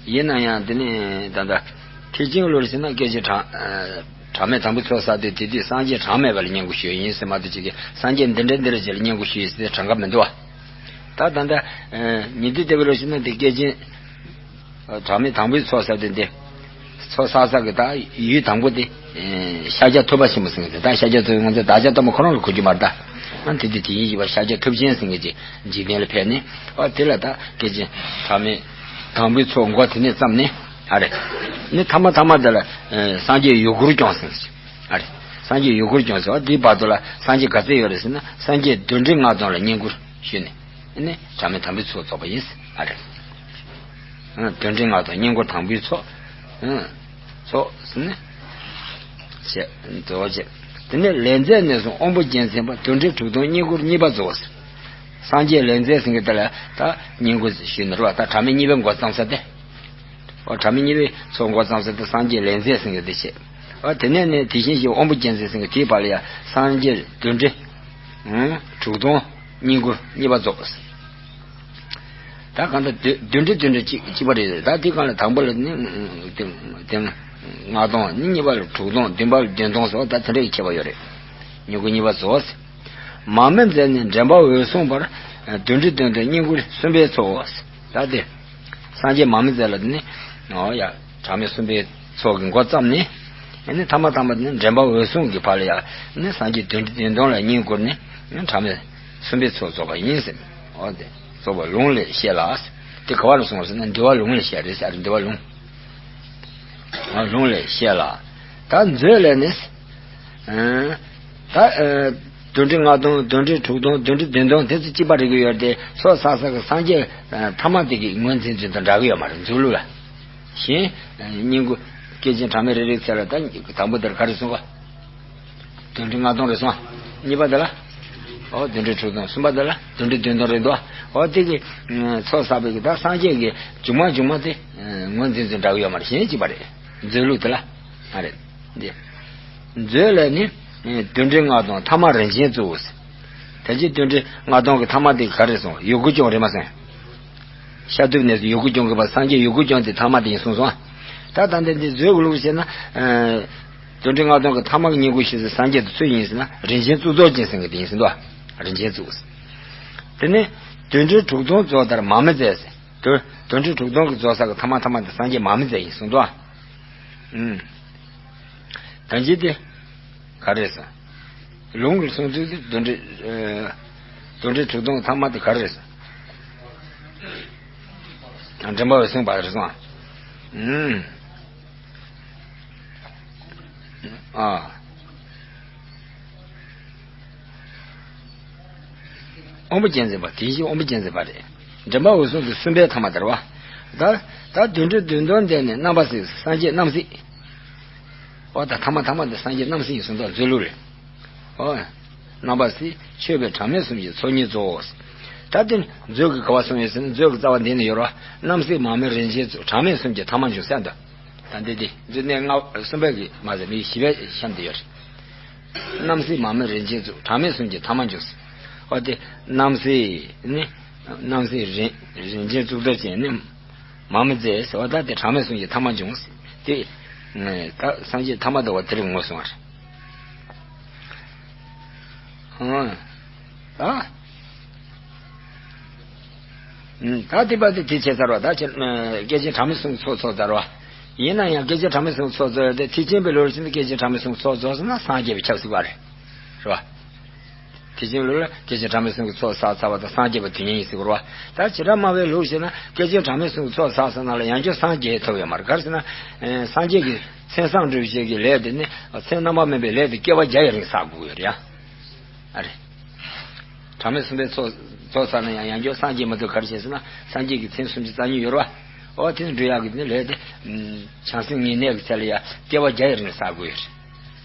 བ། ཡིན་ན་ཡང་དེ་ནི་ད་ལྟ་ཐེག་ཆེན་ལུགས་ཟེར་ན་བསྐལ་ཆེན་གྲངས་གྲངས་མེད་དང་པོའི་ཚོགས་བསགས་དུས་དེ་དུས་སངས་རྒྱས་གྲངས་མེད་པ་ལ་བསྙེན་བཀུར་ཞུས་ཡིན་ཟེར་མ་གཏོགས་ཅིག་གིས་སངས་རྒྱས་འདི་འདྲ་འདི་འདྲ་ཅིག་ལ་བསྙེན་བཀུར་ཞུས་ཡིན་ཟེར་གྲངས་ཀ་མི་འདུག་བ། ད་ད་ལྟ་ཉན་ཐོས་སྡེ་པའི་ལུགས་ཟེར་ན་དེ་བསྐལ་ཆེན། གྲངས་མེད་དང་པོའི་ཚོགས་བསགས་དུས་འདི། ཚོགས་བསགས་ས་གི་ད་ཡུལ་དང་པོ་དེ། ཤཱཀྱ་ཐུབ་པ་ཆེན་པོ་ཟེར་གི་དེ་ད་ཤཱཀྱ་ཐུབ་པ་ང་ཚོ་བདག་ཅག་སྟོན་པ་ཁོ་རང་ལ་གོ་རྒྱུ་མ་རེད་ད། དེ་དེ་དེ་ཡིན་ཞེས་པ་ཤཱཀྱ་ཐུབ་ཆེན་ཟེར་མཁན་གྱི་འཇིག་རྟེན་ལ་ཕེབས་ནས། ཨ་དེ་ལ་ད་སྐད་ཅིག་གྲངས་མེད་དང་པོའི་ཚོགས་འགོ་དེ་ནས་བརྩམས་ནས། ཨ་རེ། ནི་ཐ་མ་ཐ་མ་དེ་ལ་ཨ་སངས་རྒྱས་ཡུལ་འཁོར་སྐྱོང་ཟེར། ཨ་རེ། སངས་རྒྱས་ཡུལ་འཁོར་སྐྱོང་ཟེར་བ་དེའི་བར་དུ་ལ་སངས་རྒྱས་ག་ཚད་ཡོད་རེད་ཟེར་ན། སངས་རྒྱས་བདུན་ཁྲི་ལྔ་སྟོང་ལ་བསྙེན་བཀུར་ཞུས་ནས། ནི་གྲངས་མེད་དང་པོའི་ཚོགས་རྫོགས་པ་ཡིན། ཨ་རེ། ཨ་བདུན་ཁྲི་ལྔ་སྟོང་བསྙེན་བཀུར་དང་པོའི་ཚོགས། ཨ་ཚོགས་ཟེར་ནས། བྱས། རྫོགས་བྱས། དེ་ནས་ལས་མཛད་ནས་བཟུང་དབང་པོ་རྒྱལ་མཚན་པ་བདུན་ཁྲི་དྲུག་སྟོང་བསྙེན་བཀུར་གཉིས་པ་རྫོགས། སངས་རྒྱས་ལས་མཛད་ཟེར་མཁན་དེ་ལ་ད་བསྙེན་བཀུར་ཞུས་ནས་རེད་བ། ད་གྲངས་མེད་གཉིས་པའི་འགོ་བརྩམས་ས་དེ། ཨོ་གྲངས་མེད་གཉིས་པའི་ཚོགས་འགོ་བརྩམས་ས་དེ་སངས་རྒྱས་ལས་མཛད་ཟེར་མཁན་དེ་བྱས། ཨོ་དེ་ནས་ནས་དེ་བཞིན་གཤེགས་དབང་པོ་རྒྱལ་མཚན་ཟེར་མཁན་དེའི་བར་ལ་ཡང་སངས་རྒྱས་བདུན་ཁྲི་ཨང་དྲུག་སྟོང་བསྙེན་བཀུར་གཉིས་པ་རྫོགས། ད་གང་ལྟར་བདུན་བདུན་ཁྲི་བདུན་ཁྲི་གཅིག་གཅིག་པ་རེད། ད་དེ་གང་ལ་དང་པོ་ལ་ནི་དེ་དེ་ལྔ་སྟོང་། ནི་གཉིས་པ་ལ་དྲུག་སྟོང་། བདུན་པ་ལ་བདུན་སྟོང་སོགས་ད་དེ་འདྲའི་ཁྱད་པར་ཡོད་རེད། བསྙེན་བཀུར་གཉིས་པ་རྫོགས། མར་མེ་མཛད་ནས་འདྲེན་པ་འོད་སྲུང་བར་བདུན་ཁྲི་བདུན་སྟོང་བསྙེན་བཀུར་གསུམ་པའི་ཚོགས། ད་དེ་སངས་རྒྱས་མར་མེ་མཛད་ལ་ནི་ཨོ་ཡ་གྲངས་མེད་གསུམ་པའི་ཚོགས་ཀྱི་འགོ་བརྩམས་ནས། ཨ་ནི་ཐ་མ་ཐ་མ་ནི་འདྲེན་པ་འོད་སྲུང་གི་བར་ལ་ཡང་ནི་སངས་རྒྱས་བདུན་ཁྲི་བདུན་སྟོང་ལ་བསྙེན་བཀུར་ནས་གྲངས་མེད་གསུམ་པའི་ཚོགས་རྫོགས་པ་ཡིན་ཟེར། འོ་དེ་རྫོགས་པ་ལུང་ལས་བཤད་ལ། དེ་ག་བར་སོང་ཟེར་ན་འདུལ་བ་ལུང་ལས་བཤད་རེད་ཟེར། འདུལ་བ་ལུང་། འོ་ལུང་ལས་བཤད་ལ། ད་མཛོད་ལས་ནི། ཨ་ད་ཨ་བདུན་ཁྲི་ལྔ་སྟོང་། བདུན་ཁྲི་དྲུག་སྟོང་། བདུན་ཁྲི་བདུན་སྟོང་དེ་ཚོ་གཅིག་པ་རེད་ཀྱི་ཡོད་དེ། ཚོགས་བསགས་ས་གི་སངས་རྒྱས་ཨ་ཐ་མ་དེ་གི་ངོས་འཛིན་ཚུལ་དང་འདྲ་གི་ཡོད་མ་རེད། མཛོད་ལུགས་ལ། གཞན། བསྙེན་བཀུར། སྐྱེས་ཆེན་གྲངས་མེད་རེ་རེའི་ཚེ་ལ་ད་དང་པོ་དེར་ག་རེ་གསུངས་པ། བདུན་ཁྲི་ལྔ་སྟོང་རེད་སོང་། གཉིས་པ་དེ་ལ། ཨོ་བདུན་ཁྲི་དྲུག་སྟོང་། གསུམ་པ་དེ་ལ་བདུན་ཁྲི་བདུན་སྟོང་རེད་འདུག། ཨོ་དེ་གི་ཚོགས་བསགས་པའི་གི་ད་སངས་རྒྱས་ཀྱི་མཇུག་མ་མཇུག་མ་དེ་ངོས་འཛིན་ཚུལ་འདྲ་གི་ཡོད་མ་རེད། གཞན་གཅིག་པ་རེད། མཛོད་ལུགས་དེ་ལ། ཨ་རེད། འདི། མཛོད་ལས་ནི། བདུན་ཁྲི་ལྔ་སྟོང་ཐ་མ་རིན་ཆེན་བཙུགས། ད་ཅི་བདུན་ཁྲི་ལྔ་སྟོང་གི་ཐ་མ་དེ་ག་རེ་སོང་། ཡི་གུ་སྐྱོང་རེད་མ་སོང་། ཤ་དུབ་ནས་ཡི་གུ་སྐྱོང་གི་བ། སངས་རྒྱས་ཡི་གུ་སྐྱོང་དེ་ཐ་མ་དེ་ཡིན་གསུངས་སོང་། ད་ད་འདི་འདི་མཛོད་ཀྱི་ལུགས་བྱས་ན། ཨ་བདུན་ཁྲི་ལྔ་སྟོང་གི་ཐ་མ་གི་བསྙེན་བཀུར་ཞུས་ཚེ་སངས་རྒྱས་དེ་སུ་ཡིན་ཟེར་ན། རིན་ཆེན་གཙུག་ཏོར་ཅན་ཟེར་མཁན་དེ་ཡིན་ཟེར་འདུག། རིན་ཆེན་གཙུག། དེ་ནས་བདུན་ཁྲི་དྲུག་སྟོང་རྫོགས་ལྟར་མར་མེ་མཛད་ཟེར། བདུན་བདུན་ཁྲི་དྲུག་སྟོང་གི་རྫོགས་ས་གི་ཐ་མ་ཐ་མ་དེ་སངས་རྒྱས་མར་མེ་མཛད་ཡིན་གསུངས་འདུག། ཨ། ཨུམ། ད་ཅི་དེ། ག་རེ་ཟེར། ལུང་གི་གསུང་ཚུལ་དེ་བདུན་ཁྲི། ཨ། བདུན་ཁྲི་དྲུག་སྟོང་ཐ་མ་དེ་ག་རེ་ཟེར། འདྲེན་པ་འོད་སྲུང་བར་རེད་སོང་། ཨུམ། ཨ། དབང་པོ་རྒྱལ་མཚན་པ། དེ་བཞིན་དབང་པོ་རྒྱལ་མཚན་པ་རེད། འདྲེན་པ་འོད་སྲུང་གི་གསུམ་པའི་ཐ་མ་དེ་རེད་བ། ད་ད་བདུན་ཁྲི་བདུན་སྟོང་འདས་ནས་རྣམ་པར་གཟིགས། སངས་རྒྱས་རྣམ་གཟིགས། ཨོ་ད་ཐ་མ་ཐ་མ་དེ་སངས་རྒྱས་རྣམ་གཟིགས་ཡིན་གསུངས་འདུག། མཛོད་ལུགས་རེད། ཨོ། རྣམ་པར་གཟིགས། མཆོད་པའི་གྲངས་མེད་གསུམ་གྱི་ཚོགས་གཉིས་རྫོགས། ད་དེ་མཛོད་ཀྱི་ག་བ་གསུངས་ཡོད་ཟེར་ན། མཛོད་ཀྱི་རྩ་བ་འདི་ནས་ཡོད་རེད་བ། རྣམ་གཟིགས་མར་མེ་རིན་ཆེན་གཙུག། གྲངས་མེད་གསུམ་གྱི་ཐ་མ་འབྱུང་ཟེར་འདུག། ད་འདི་འདི་མཛོད་གནས་ལྔ་གསུམ་པའི་གི་མ་ཟད་མི་བཞི་པའི་གཤམ་དུ་ཡོད་རེད། རྣམ་གཟིགས་མར་མེ་རིན་ཆེན་གཙུག། གྲངས་མེད་གསུམ་གྱི་ཐ་མ་འབྱུང་ཟེར། ཨོ་དེ་རྣམ་གཟིགས་ནི། རྣམ་གཟིགས་རིན་རིན་ཆེན་གཙུག་ཏོར་ཅན་ནི། མར་མེ་མཛད་ཟེར་བ་ད་དེ་གྲངས་མེད་གསུམ་གྱི་ཐ་མ་འབྱུང་ཟེར། དེ་ད་སངས་རྒྱས་ཐ་མ་དེ་བ་དེ་རིང་ངོ་སོང་བ་རེད། ཧང་། ད། ད་དེ་བ་དེ་དེ་བྱས་ཚར་བ། ད་ཁྱེད་སྐྱེས་ཆེན་གྲངས་མེད་གསུམ་ཚོགས་ཚོགས་ཚར་བ། ཡིན་ན་ཡང་སྐྱེས་ཆེན་གྲངས་མེད་གསུམ་ཚོགས་ཚོགས་ཡོད་དེ། ཐེག་ཆེན་པའི་ལུགས་ལ་བྱས་ན་སྐྱེས་ཆེན་གྲངས་མེད་གསུམ་ཚོགས་རྫོགས་སོང་ན་སངས་རྒྱས་པའི་ཆབ་སྲིད་པ་རེད། རེད་བ། ཐེག་ཆེན་ལུགས་ལ་སྐྱེས་ཆེན་གྲངས་མེད་གསུམ་གྱི་ཚོགས་བསགས་ཚར་བ་དང་སངས་རྒྱས་པ་དུས་མཉམ་ཡིན་ཟེར་གི་རེད་བ། ད་བྱེ་བྲག་སྨྲ་བའི་ལུགས་བྱས་ན་སྐྱེས་ཆེན་གྲངས་མེད་གསུམ་གྱི་ཚོགས་བསགས་ཚར་ན་ལ་ཡང་བསྐྱར་སངས་རྒྱས་ཐོབ་ཡོད་མ་རེད། ག་རེ་ཟེར་ན། ཨེ་སངས་རྒྱས་ཀྱི་མཚན་བསམ་གྲུབ་རྗེ་གི་ལས་དེ་ནི་མཚན་རྣམ་པར་སྨིན་པའི་ལས་དེ་བསྐལ་པ་བརྒྱ་ཡི་རིང་བསགས་དགོས་ཡོད་རེད་ཡ། ཨ་རེ། གྲངས་མེད་གསུམ་པའི་ཚོགས་ཚོགས་བསགས་ན་ཡང་ཡང་བསྐྱར་སངས་རྒྱས་མ་ཐོབ། ག་རེ་བྱས་ཟེར་ན་སངས་རྒྱས་ཀྱི་མཚན་སུམ་ཅུ་རྩ་གཉིས་ཡོད་རེད་བ། ཨོ་དེ་ནི་འགྲུབ་ཡག་གི་དེ་ནི་ལས་དེ། བྱང་སེམས་ངེས་གནས་ཀྱི་ཚད་ལ་ཡ་བསྐལ་པ་བརྒྱ་ཡི་རིང་བསགས་དགོས་ཡོད་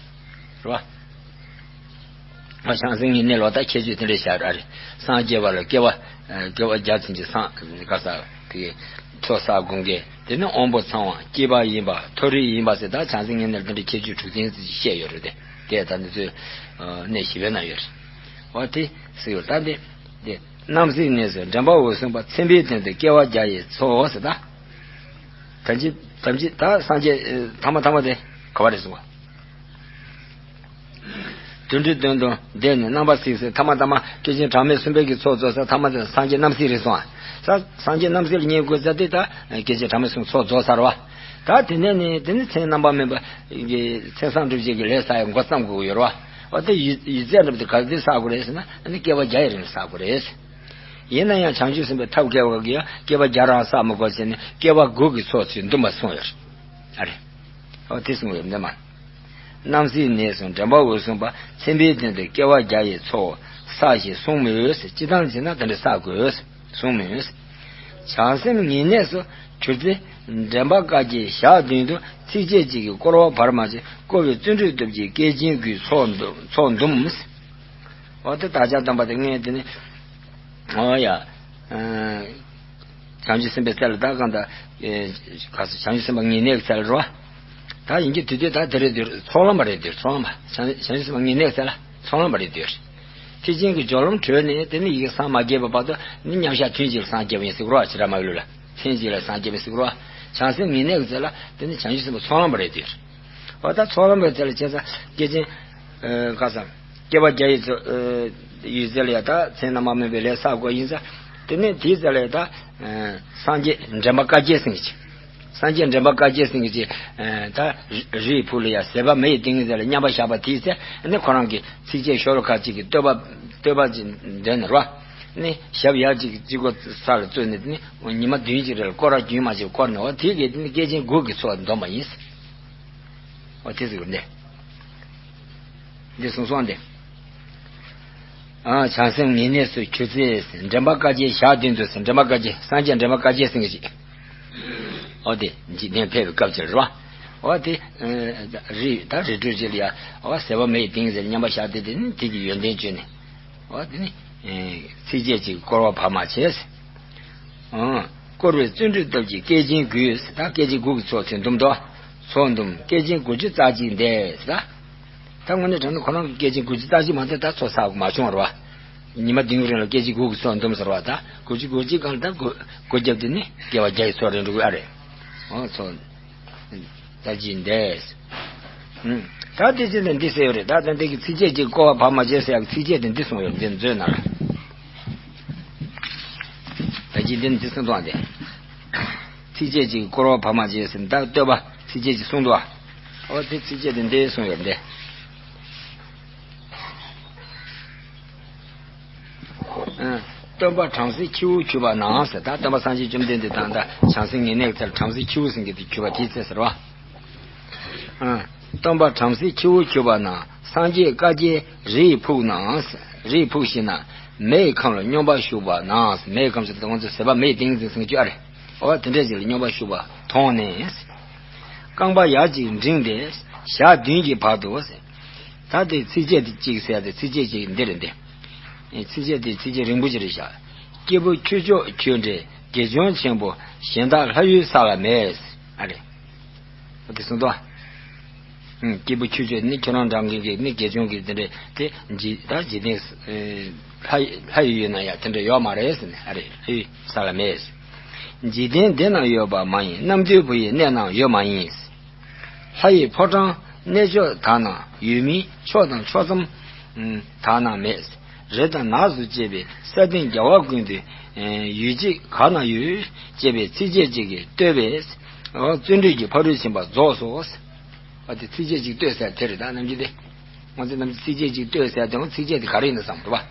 རེད། རེད་བ། བྱང་སེམས་ངེས་གནས་ལོ་ད་ཁྱད་ཆོས་དེ་འདྲ་བཞག་ར་རེད། སངས་རྒྱས་པ་ལ་བསྐལ་པ། བསྐལ་པ་བརྒྱ་ཚུན་ཆད་སངས་ག་ས་གི་ཚོགས་བསགས་དགོས་མཁན་དེ་ནི་དབང་པོ་ཚང་བ་སྐྱེས་པ་ཡིན་པ་མཐོ་རིས་ཡིན་པ་ཟེར། ད་བྱང་སེམས་ངེས་གནས་ལ་དེ་འདྲ་ཁྱད་ཆོས་དྲུག་ལྡན་ཟེར་བཤད་ཡོད་རེད་དེ། དེ་ད་འདི་ཚོའི་གནས་བཞི་པའི་ནང་ཡོད་རེད། འོ་དེ་ཟེར་ཡོད། ད་འདི་འདི་རྣམ་གཟིགས་ནས་ཟེར། འདྲེན་པ་འོད་སྲུང་པ་མཚན་དཔེའི་དོན་དུ་བསྐལ་པ་བརྒྱ་ཡི་ཚོགས་ཟེར། ད་ཐམས་ཅད་ཐམས་ཅད་ད་སངས་རྒྱས་ཐ་མ་ཐ་མ་དེ་ག་བ་རེད་གསུངས་པ། བདུན་ཁྲི་བདུན་སྟོང་འདས་ནས་རྣམ་པར་གཟིགས་ཟེར། ཐ་མ་ཐ་མ་སྐྱེས་ཆེན་གྲངས་མེད་གསུམ་པའི་གི་ཚོགས་རྫོགས་ས་ཐ་མ་དེ་སངས་རྒྱས་རྣམ་གཟིགས་རེད་གསུངས་ཨ། ས་སངས་རྒྱས་རྣམ་གཟིགས་ལ་བསྙེན་བཀུར་མཛད་དེ་ད་སྐྱེས་ཆེན་གྲངས་མེད་གསུམ་ཚོགས་རྫོགས་ཚར་བ། ད་དེ་ནས་ནི་དེ་ནི་མཚན་རྣམ་པར་སྨིན་པ་གི་མཚན་བསམ་གྲུབ་རྗེ་གི་ལས་བསགས་ཡ་འགོ་བརྩམས་དགོས་ཀྱི་ཡོད་རེད་བ། འོ་དེ་ཡུལ་ཡུལ་ཚད་འདྲ་པོ་དེ་ག་དུས་བསགས་དགོས་རེད་ཟེར་ན། ཨ་ནི་བསྐལ་པ་བརྒྱ་ཡི་རིང་ལ་བསགས་དགོས་རེད། ཡིན་ན་ཡང་བྱང་ཆུབ་སེམས་དཔའི་ཐབས་མཁས་པ་གིས་ཡང་བསྐལ་པ་བརྒྱ་རང་བསགས་མི་དགོས་ཟེར་ནས་བསྐལ་པ་དགུ་གི་ཚོགས་ཚུལ་འདུམ་པ་གསུངས་ཡོད་རེད། ཨ་རེད། འོ་དེ་གསུངས་ཡོད་འདི་མ། རྣམ་སྲས་ནས་བཟུང་དྲན་པ་འོད་སྲུང་པ། མཚན་དཔེའི་དོན་དུ་བསྐལ་པ་བརྒྱ་ཡི་ཚོགས་བསགས་ཞེས་གསུངས་མོད། སྤྱིར་བཏང་བྱས་ན་དེ་འདྲ་བསགས་དགོས་གསུངས་མོད། བྱང་སེམས་ངེས་གནས་སུ་གྱུར་ཚེ། འདྲེན་པ་བཀའ་བརྒྱད་ཞག་བདུན་དུ་ཚིགས་བཅད་གཅིག་གིས་བསྐོར་བ་བར་མ་ཆད། བསྐོར་བའི་བརྩོན་འགྲུས་སྟོབས་ཀྱིས་བསྐལ་ཆེན་དགུའི་ཚོགས་འདུ་ཚོགས་འདུམ། འོ་དེ་བདག་ཅག་སྟོན་པ་དེ་ངས་དེ་ནི། འོ་ཡ། ཨ། བྱང་ཆུབ་སེམས་དཔའི་རྩལ་ལ་བདག་གང་དག་ཨེ། ག་ས་བྱང་ཆུབ་སེམས་དཔའ་ངེས་གནས་ཀྱི་རྩལ་རོ། ད་ཡིན་གྱི་དུས་དུས་ད་དེ་རེད་འདུག་ཚོགས་ལམ་པ་རེད་འདུག་ཚོགས་ལམ་པ། བྱང་བྱང་ཆུབ་སེམས་དཔའ་ངེས་གནས་ཀྱི་རྩལ་ལ་ཚོགས་ལམ་པ་རེད་འདུག་ཐེག་ཆེན་གྱི་སྦྱོར་ལམ་གྲོལ་ནས་དེ་ནི་ཡི་གེ་སངས་མ་རྒྱས་པ་བར་དུ་ནི་མཉམ་གཞག་ཐུན་གཅིག་ལ་སངས་རྒྱས་པ་ཡིན་ཟེར་གི་རོ། ཕྱི་ར་མ་ལུས་ལ་མཚན་གཅིག་ལ་སངས་རྒྱས་པ་ཡིན་ཟེར་གི་རོ། བྱང་སེམས་ངེས་གནས་ཀྱི་རྩལ་ལ་དེ་ནི་བྱང་ཆུབ་སེམས་དཔའ་ཚོགས་ལམ་པ་རེད་འདུག་འོ་ད་ཚོགས་ལམ་པའི་རྩལ་ལ་བྱས་ཙང་བསྐལ་ཆེན། ཨ། ག་ས། བསྐལ་པ་བརྒྱ་ཡི་ཚོ། ཨ། ཡུལ་རྩལ་ལ་ཡ་ད་མཚན་རྣམ་པར་སྨིན་པའི་ལས་བསགས་དགོས་ཡིན་ཙང་། དེ་ནས་དེའི་རྩལ་ལ་ཡ་ད། ཨ། སངས་རྒྱས་འདྲེན་པ་བཀའ་བརྒྱད་ཟེར་གྱི། སངས་རྒྱས་འདྲེན་པ་བཀའ་བརྒྱད་ཟེར་གྱི། ཨ། ད་རིའི་ཕུག་ལ་ཡ་ཟད་པ་མེ་ཡི་ཏིང་ངེ་འཛིན་ལ་མཉམ་པར་བཞག་པ་དེའི་ཚེ་ནི་ཁོ་རང་གི་ཚིགས་བཅད་ཤོ་ལོ་ཀ་གཅིག་གི་བསྟོད་པ་བསྟོད་པ་ཅིག་འདོན་ནས་རོ། ནི་ཞབས་ཡར་གཅིག་གཅིག་པོ་ས་ལ་བཙུགས་ནས་ནི་ཉི་མ་བདུན་གཅིག་རེ་ལ་སྐོར་ར་རྒྱུན་མ་ཆད་སྐོར་ནས། འོ་དེ་གས་ནི་བསྐལ་ཆེན་དགུ་གི་ཚོགས་འདོམས་པ་ཡིན། འོ་དེ་ཟེར་གྱི་འདི། འདི་གསུངས་སོང་སྟེ། ཨ། བྱང་སེམས་ངེས་གནས་སུ་གྱུར་ཚེ། འདྲེན་པ་བཀའ་བརྒྱད་ཞག་བདུན་དུ་ཟེར། འདྲེན་པ་བཀའ་བརྒྱད། སངས་རྒྱས་འདྲེན་པ་བཀའ་བརྒྱད་ཟེར་གྱི་ཅིག་འོ་དེ་འཇིག་རྟེན་ཕེབས་པའི་སྐབས་ཅིག་རེད་བ། འོ་དེ། ཨ། རི་ད་རི་ཁྲོད་ཅིག་ལ་ཡ། འོ་ཟད་པ་མེ་ཡི་ཏིང་ངེ་འཛིན་མཉམ་པར་བཞག་སྟེ། དེ་ནི་དེ་གི་ཡོན་ཏན་བརྗོད་ནས། འོ་དེ་ནི། ཨ། ཚིགས་བཅད་གཅིག་བསྐོར་བ་བར་མ་ཆད། ཨང་། བསྐོར་བའི་བརྩོན་འགྲུས་སྟོབས་ཀྱིས་བསྐལ་ཆེན་དགུའི། ད་བསྐལ་ཆེན་དགུ་གི་ཚོགས་ཚུལ་འདུམ་དོ། ཚོགས་འདུམ་བསྐལ་ཆེན་དགུ་བཅུ་རྩ་གཅིག་འདས། ད། ད་དངོས་གནས་དྲང་གནས་ཁོ་རང་གི་བསྐལ་ཆེན་དགུ་བཅུ་རྩ་གཅིག་མ་གཏོགས་ད་ཚོགས་བསགས་མ་བྱུང་བ་རེད་བ། ཉི་མ་བདུན་རིང་ལ་བསྐལ་ཆེན་དགུ་གི་ཚོགས་འདུམ་ཟེར་བ། ད་དགུ་བཅུ་དགུ་གཅིག་གང་ལ་ད་དགུ་དགུ་བརྒྱབ་དེ་ནི་བསྐལ་པ་བརྒྱ་ཡི་ཚོགས་རེ་འགྲོ་གི་ཨ་རེད། ཨང་། ཚོགས། ད་ཅི་འདས། ཨང་། ད་དེ་ཅི་ནས་འདི་ཟེར་ཡོད་རེད། ད་ད་འདི་གི་ཚིགས་བཅད་ཅིག་བསྐོར་བ་བར་མ་ཆད་ཟེར་ཡག་གི་ཚིགས་བཅད་དེ་འདི་གསུངས་ཡོད་འདི་མཛོད་ནང་ལ། ད་ཅི་འདི་འདི་གསུངས་དོན་དེ། ཚིགས་བཅད་ཅིག་བསྐོར་བ་བར་མ་ཆད་ཟེར། ད་བསྟོད་པ་ཚིགས་བཅད་ཅིག་གསུངས་འདུག་ཨ། འོ་དེ་ཚིགས་བཅད་དེ་འདི་གསུངས་ཡོད་འདི། ཨ། སྟོན་པ་བྲམ་ཟེ་ཁྱེའུར་གྱུར་པ་ན་ཟེར། ད་སྟོན་པ་སངས་རྒྱས་བཅོམ་ལྡན་འདས་དང་། ད་བྱང་སེམས་ངེས་གནས་ཀྱི་རྩལ་བྲམ་ཟེ་ཁྱེའུ་ཟེར་མཁན་དེ་གྱུར་པ་དེའི་ཚེ་ཟེར་བ། ཨ། སྟོན་པ་བྲམ་ཟེ་ཁྱེའུར་གྱུར་པ་ན། སངས་རྒྱས་བཀའ་བརྒྱད་རིའི་ཕུག་ན། རིའི་ཕུག་ཞིག་ན་མེའི་ཁམས་ལ་སྙོམས་པར་ཞུགས་པ་ན། མེའི་ཁམས་ཞིག་ད་ང་ཚོ་ཟད་པ་མེའི་ཏིང་ངེ་འཛིན་ཟེར་གྱི་ཨ་རེད། འོ་དེ་འདྲ་ཞིག་ལ་སྙོམས་པར་ཞུགས་པ་མཐོང་ནས། རྐང་པ་ཡར་གཅིག་བསྒྲེངས་ཏེ་ཞག་བདུན་གྱི་བར་དུ། ད་དེ་ཚིགས་བཅད་དེ་གཅིག་ཟེར་ཏེ་ཚིགས་བཅད་གཅིག་འདི་རེད་འདི། ཚིགས་བཅད་དེ་ཚིགས་བཅད་རིང་པོ་ཅིག་རེད་ཤག་སྐྱེས་བུ་ཁྱུ་མཆོག་ཁྱོད་འདྲའི་དགེ་སྦྱོང་ཆེན་པོ་གཞན་དག་ལྷ་ཡུལ་ས་ལ་མེད། ཨ་རེ། འོ་དེ་གསུངས་ཏོ། ཨུམ། སྐྱེས་བུ་ཁྱུ་མཆོག་ནི་ཁྱོད་རང་འདྲ་མཁན་གྱི་ནི་དགེ་སྦྱོང་གི་དེ་འདྲའི་དེ་འཇིག་ད་འཇིག་རྟེན་ལྷ་ལྷ་ཡུལ་ཡོད་ན་ཡང་དེ་འདྲ་ཡོད་མ་རེད་ཟེར་ནས། ཨ་རེ། ལྷ་ཡུལ་ས་ལ་མེད། འཇིག་རྟེན་འདི་ན་ཡོད་པ་མ་ཡིན། རྣམ་ཐོས་བུ་ཡི་གནས་ནའང་ཡོད་མ་ཡིན། ལྷ་ཡི་ཕོ་བྲང་གནས་མཆོག་དག་ན་ཡོད་མིན། ཕྱོགས་དང་ཕྱོགས་མཚམས་དག་ན་མེད། རི་དང་ནགས་སུ་སྐྱེས་པའི་ས་སྟེང་རྒྱ་བ་ཀུན་ཏུ་ཡུལ་གཅིག་གང་ན་ཡོད། ཅེས་པའི་ཚིགས་བཅད་གཅིག་གིས་བསྟོད་པས་བརྩོན་འགྲུས་ཀྱི་ཕ་རོལ་ཕྱིན་པ་རྫོགས་སོ། ཨ་དེ་ཚིགས་བཅད་གཅིག་བསྟོད་ཟེར་དེ་རེད། ད་རྣམ་འགྱུར་དེ། ང་ཚོ་རྣམ་ཚིགས་བཅད་གཅིག་བསྟོད་ཟེར་དེ། ཚིགས་བཅད་དེ་ག་རེ་ཡིན་ན་བསམ་འགྲོ་བ།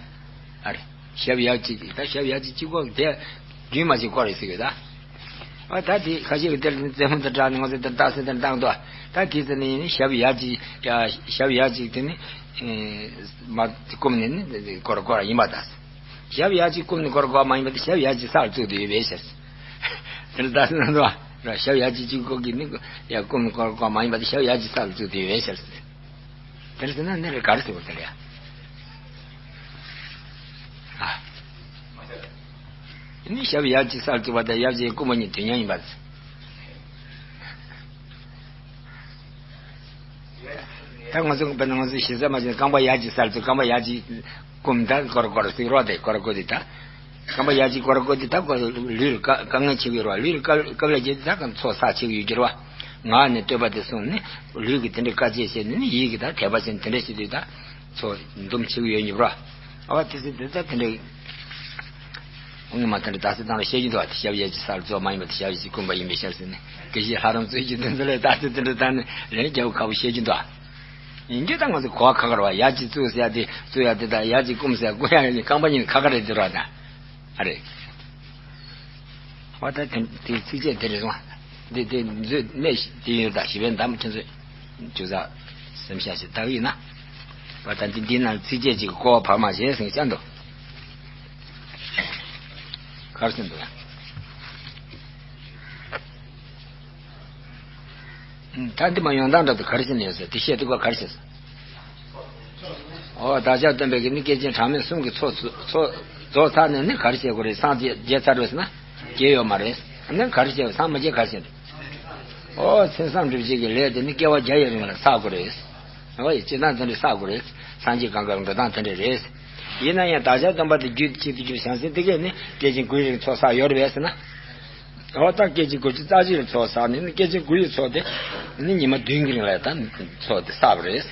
ཨ་རེ། ཞབས་ཡ་གཅིག་ད་ཞབས་ཡ་གཅིག་གཅིག་པོ་དེ་རྒྱུན་མ་ཆད་སྐོར་རེ་ཟེར་གི་ད། ཨ་ད་དེ་ཁ་ཤས་ཀྱི་དེར་རྩེ་མོ་དེ་དྲངས་ནས་ང་ཚོ་དེར་རྟགས་གསལ་དེར་བཏང་འདུག་ད་དེ་ཚོ་ནི་ཡིན་ཞབས་ཡ་གཅིག་ཡ་ཞབས་ཡ་གཅིག་དེ་ནི་མ་བསྐུམ་ནས་ནི་སྐོར་སྐོར་ཡིན་པ་ད། ཞབས་ཡ་གཅིག་བསྐུམ་ནས་སྐོར་སྐོར་མ་ཡིན་པ་དེ་ཞབས་ཡ་གཅིག་ས་ལ་བཙུགས་ཏེ་ཡོད་པའི་ཕྱིར། དེར་རྟགས་གསལ་གནང་འདུག་ཞབས་ཡ་གཅིག་གཅིག་སྐོར་གྱི་ནི་ཡ་བསྐུམ་ནས་སྐོར་སྐོར་མ་ཡིན་པ་དེ་ཞབས་ཡ་གཅིག་ས་ལ་བཙུགས་ཏེ་ཡོད་པའི་ཕྱིར། དེར་ཟེར་ན་ནི་རེ་གར་ཟེར་བ་དེ་རེད། ཨ། ནི་ཞབས་ཡ་གཅིག་སར་བཙུགས་པ་དང་ཡ་གཅིག་བསྐུམ་པ་གཉིས་དོན་མཉམ་ཡིན་པ། ད་ང་ཚོ་དཔེར་ན་ང་ཚོ་ཞེ་ས་མ་བྱས་རྐང་པ་ཡ་གཅིག་སར་བཙུགས། རྐང་པ་ཡ་གཅིག་བསྐུམ། ད་སྐོར་སྐོར་ཟེར་རོ། དེ་སྐོར་སྐོར་དེ་ད། རྐང་པ་ཡ་གཅིག་སྐོར་སྐོར་དེ་ད་ཁོ་ལུས་ལ་དཀའ་དཀའ་ངལ་ཆེ་གི་རོ། ལུས་ལ་དཀའ་དཀའ་ལས་བརྒྱབ་དེ་ད་གང་ཚོགས་བསགས་ཆེ་གི་ཡོད་ཀྱི་རོ། ངག་ནས་བསྟོད་པ་དེ་གསུངས་ནས་ལུས་ཀྱི་དེ་འདྲའི་དཀའ་སྤྱད་བྱས་ནས་ནི་ཡིད་ཀྱི་ད་དད་པ་བྱས་ནས་དེ་འདྲ་བྱེད་དུས་ད་ཚོགས་འདུམ་བྱེད་ཀྱི་ཡོད་ཉིབ་ར། ཨ་བ་དེ་ཚེ་དེ་ད་དེ་འདྲའི་དངོས་མ་དེ་འདྲ་ད་ཚེ་དང་ལ་བཤད་ཀྱི་འདུག་ཨ་དེ་ཞབས་ཡ་གཅིག་སར་རྫོགས་མ་ཡིན་པ་དེ་ཞབས་ཡ་གཅིག་བསྐུམ་པ་ཡིན་པའི་ཕྱིར་ཟེར་ནས་དགེ་བཤེས་ལྷ་རམས་རྩོད་ཀྱི་དོན་དུ་ལས་ད་ཚེ་དེ་འདྲ་ད་ནི་ལན་རྒྱབ་ཁག་པོ་བཤད་ཀྱི་འདུག་ཨ། ཡིན་གྱི་ད་ང་ཚོ་གོ་བ་ཁག་ཁག་རེད་བ། ཡ་གཅིག་བཙུགས་ཟེར་ཡ་དེ་བཙུགས་ཡ་དེ་དང་ཡ་གཅིག་སྐུམ་ཟེར་ཡ་སྐུམ་ཡ་ཡིན་རྐང་པ་གཉིས་ཁག་ཁག་རེད་དེ་རོ་ད། ཨ་རེད། བ་ད་དེ་དེ་ཚིགས་བཅད་དེ་རེད་སོང་། འདི་དེ་མཛོད་གནས་དེ་ཡོད་ད་ཞི་བའི་འདམ་ཁྱེད་ཚོས་ཅུ་ཚ་སེམས་ཤ་ཞིག་བཏགས་ཡིན་ན། བ་ད་འདི་འདི་ན་ཚིགས་བཅད་ཅིག་གི་སྐོར་བ་བར་མ་བྱས་ཟིན་ཅན་དུ། གར་ཟིན་འདུག་ཡ། ད་འདི་མ་ཡོང་སྟངས་འདྲ་དུ་གར་ཟིན་ཡོད་ཟེར་དེ་བཤད་དུས་ག་གར་ཟིན། ཨོ་བདག་ཅག་སྟོན་པའི་གི་ནི་སྐྱེས་ཆེན་གྲངས་མེད་གསུམ་གྱི་ཚོགས་ཚོགས་རྫོགས་ཚར་ནས་ནི་ག་རེ་བྱེད་དགོས་རེད། སངས་རྒྱས་རྒྱས་ཚར་བས་ཟེར་ན་རྒྱས་ཡོད་མ་རེད། ནི་ག་རེ་བྱེད་སངས་མ་རྒྱས་ག་རེ་བྱེད་རེད། ཨོ་མཚན་བཟང་སྒྲུབ་བྱེད་ཀྱི་ལས་དེ་ནི་བསྐལ་པ་བརྒྱ་ཡི་རིང་ལ་བསགས་དགོས་རེད། ཨོ་ཡི་སྤྱིར་བཏང་དེ་འདྲ་བསགས་དགོས་རེད། སངས་རྒྱས་གང་ག་ལ་འགྲོ་སྟངས་དེ་འདྲ་རེད། ཡིན་ན་ཡང་བདག་ཅག་སྟོན་པ་དེ་རྒྱུད་གཅིག་ཏུ་གྱུར་བྱང་སེམས་དེ་གས་ནི་སྐྱེས་ཆེན་དགུ་ཡི་རིང་ཚོགས་བསགས་ཡོད་རེད་བས་ཟེར་ན། ཨོ་ད་སྐྱེས་ཆེན་དགུ་བཅུ་རྩ་གཅིག་ལ་ཚོགས་བསགས་ནས་ནི་སྐྱེས་ཆེན་དགུ་ཡི་ཚོགས་དེ་ནི་ཉི་མ་བདུན་གྱི་རིང་ལ་ད་ཚོགས་དེ་བསགས་པ་རེད།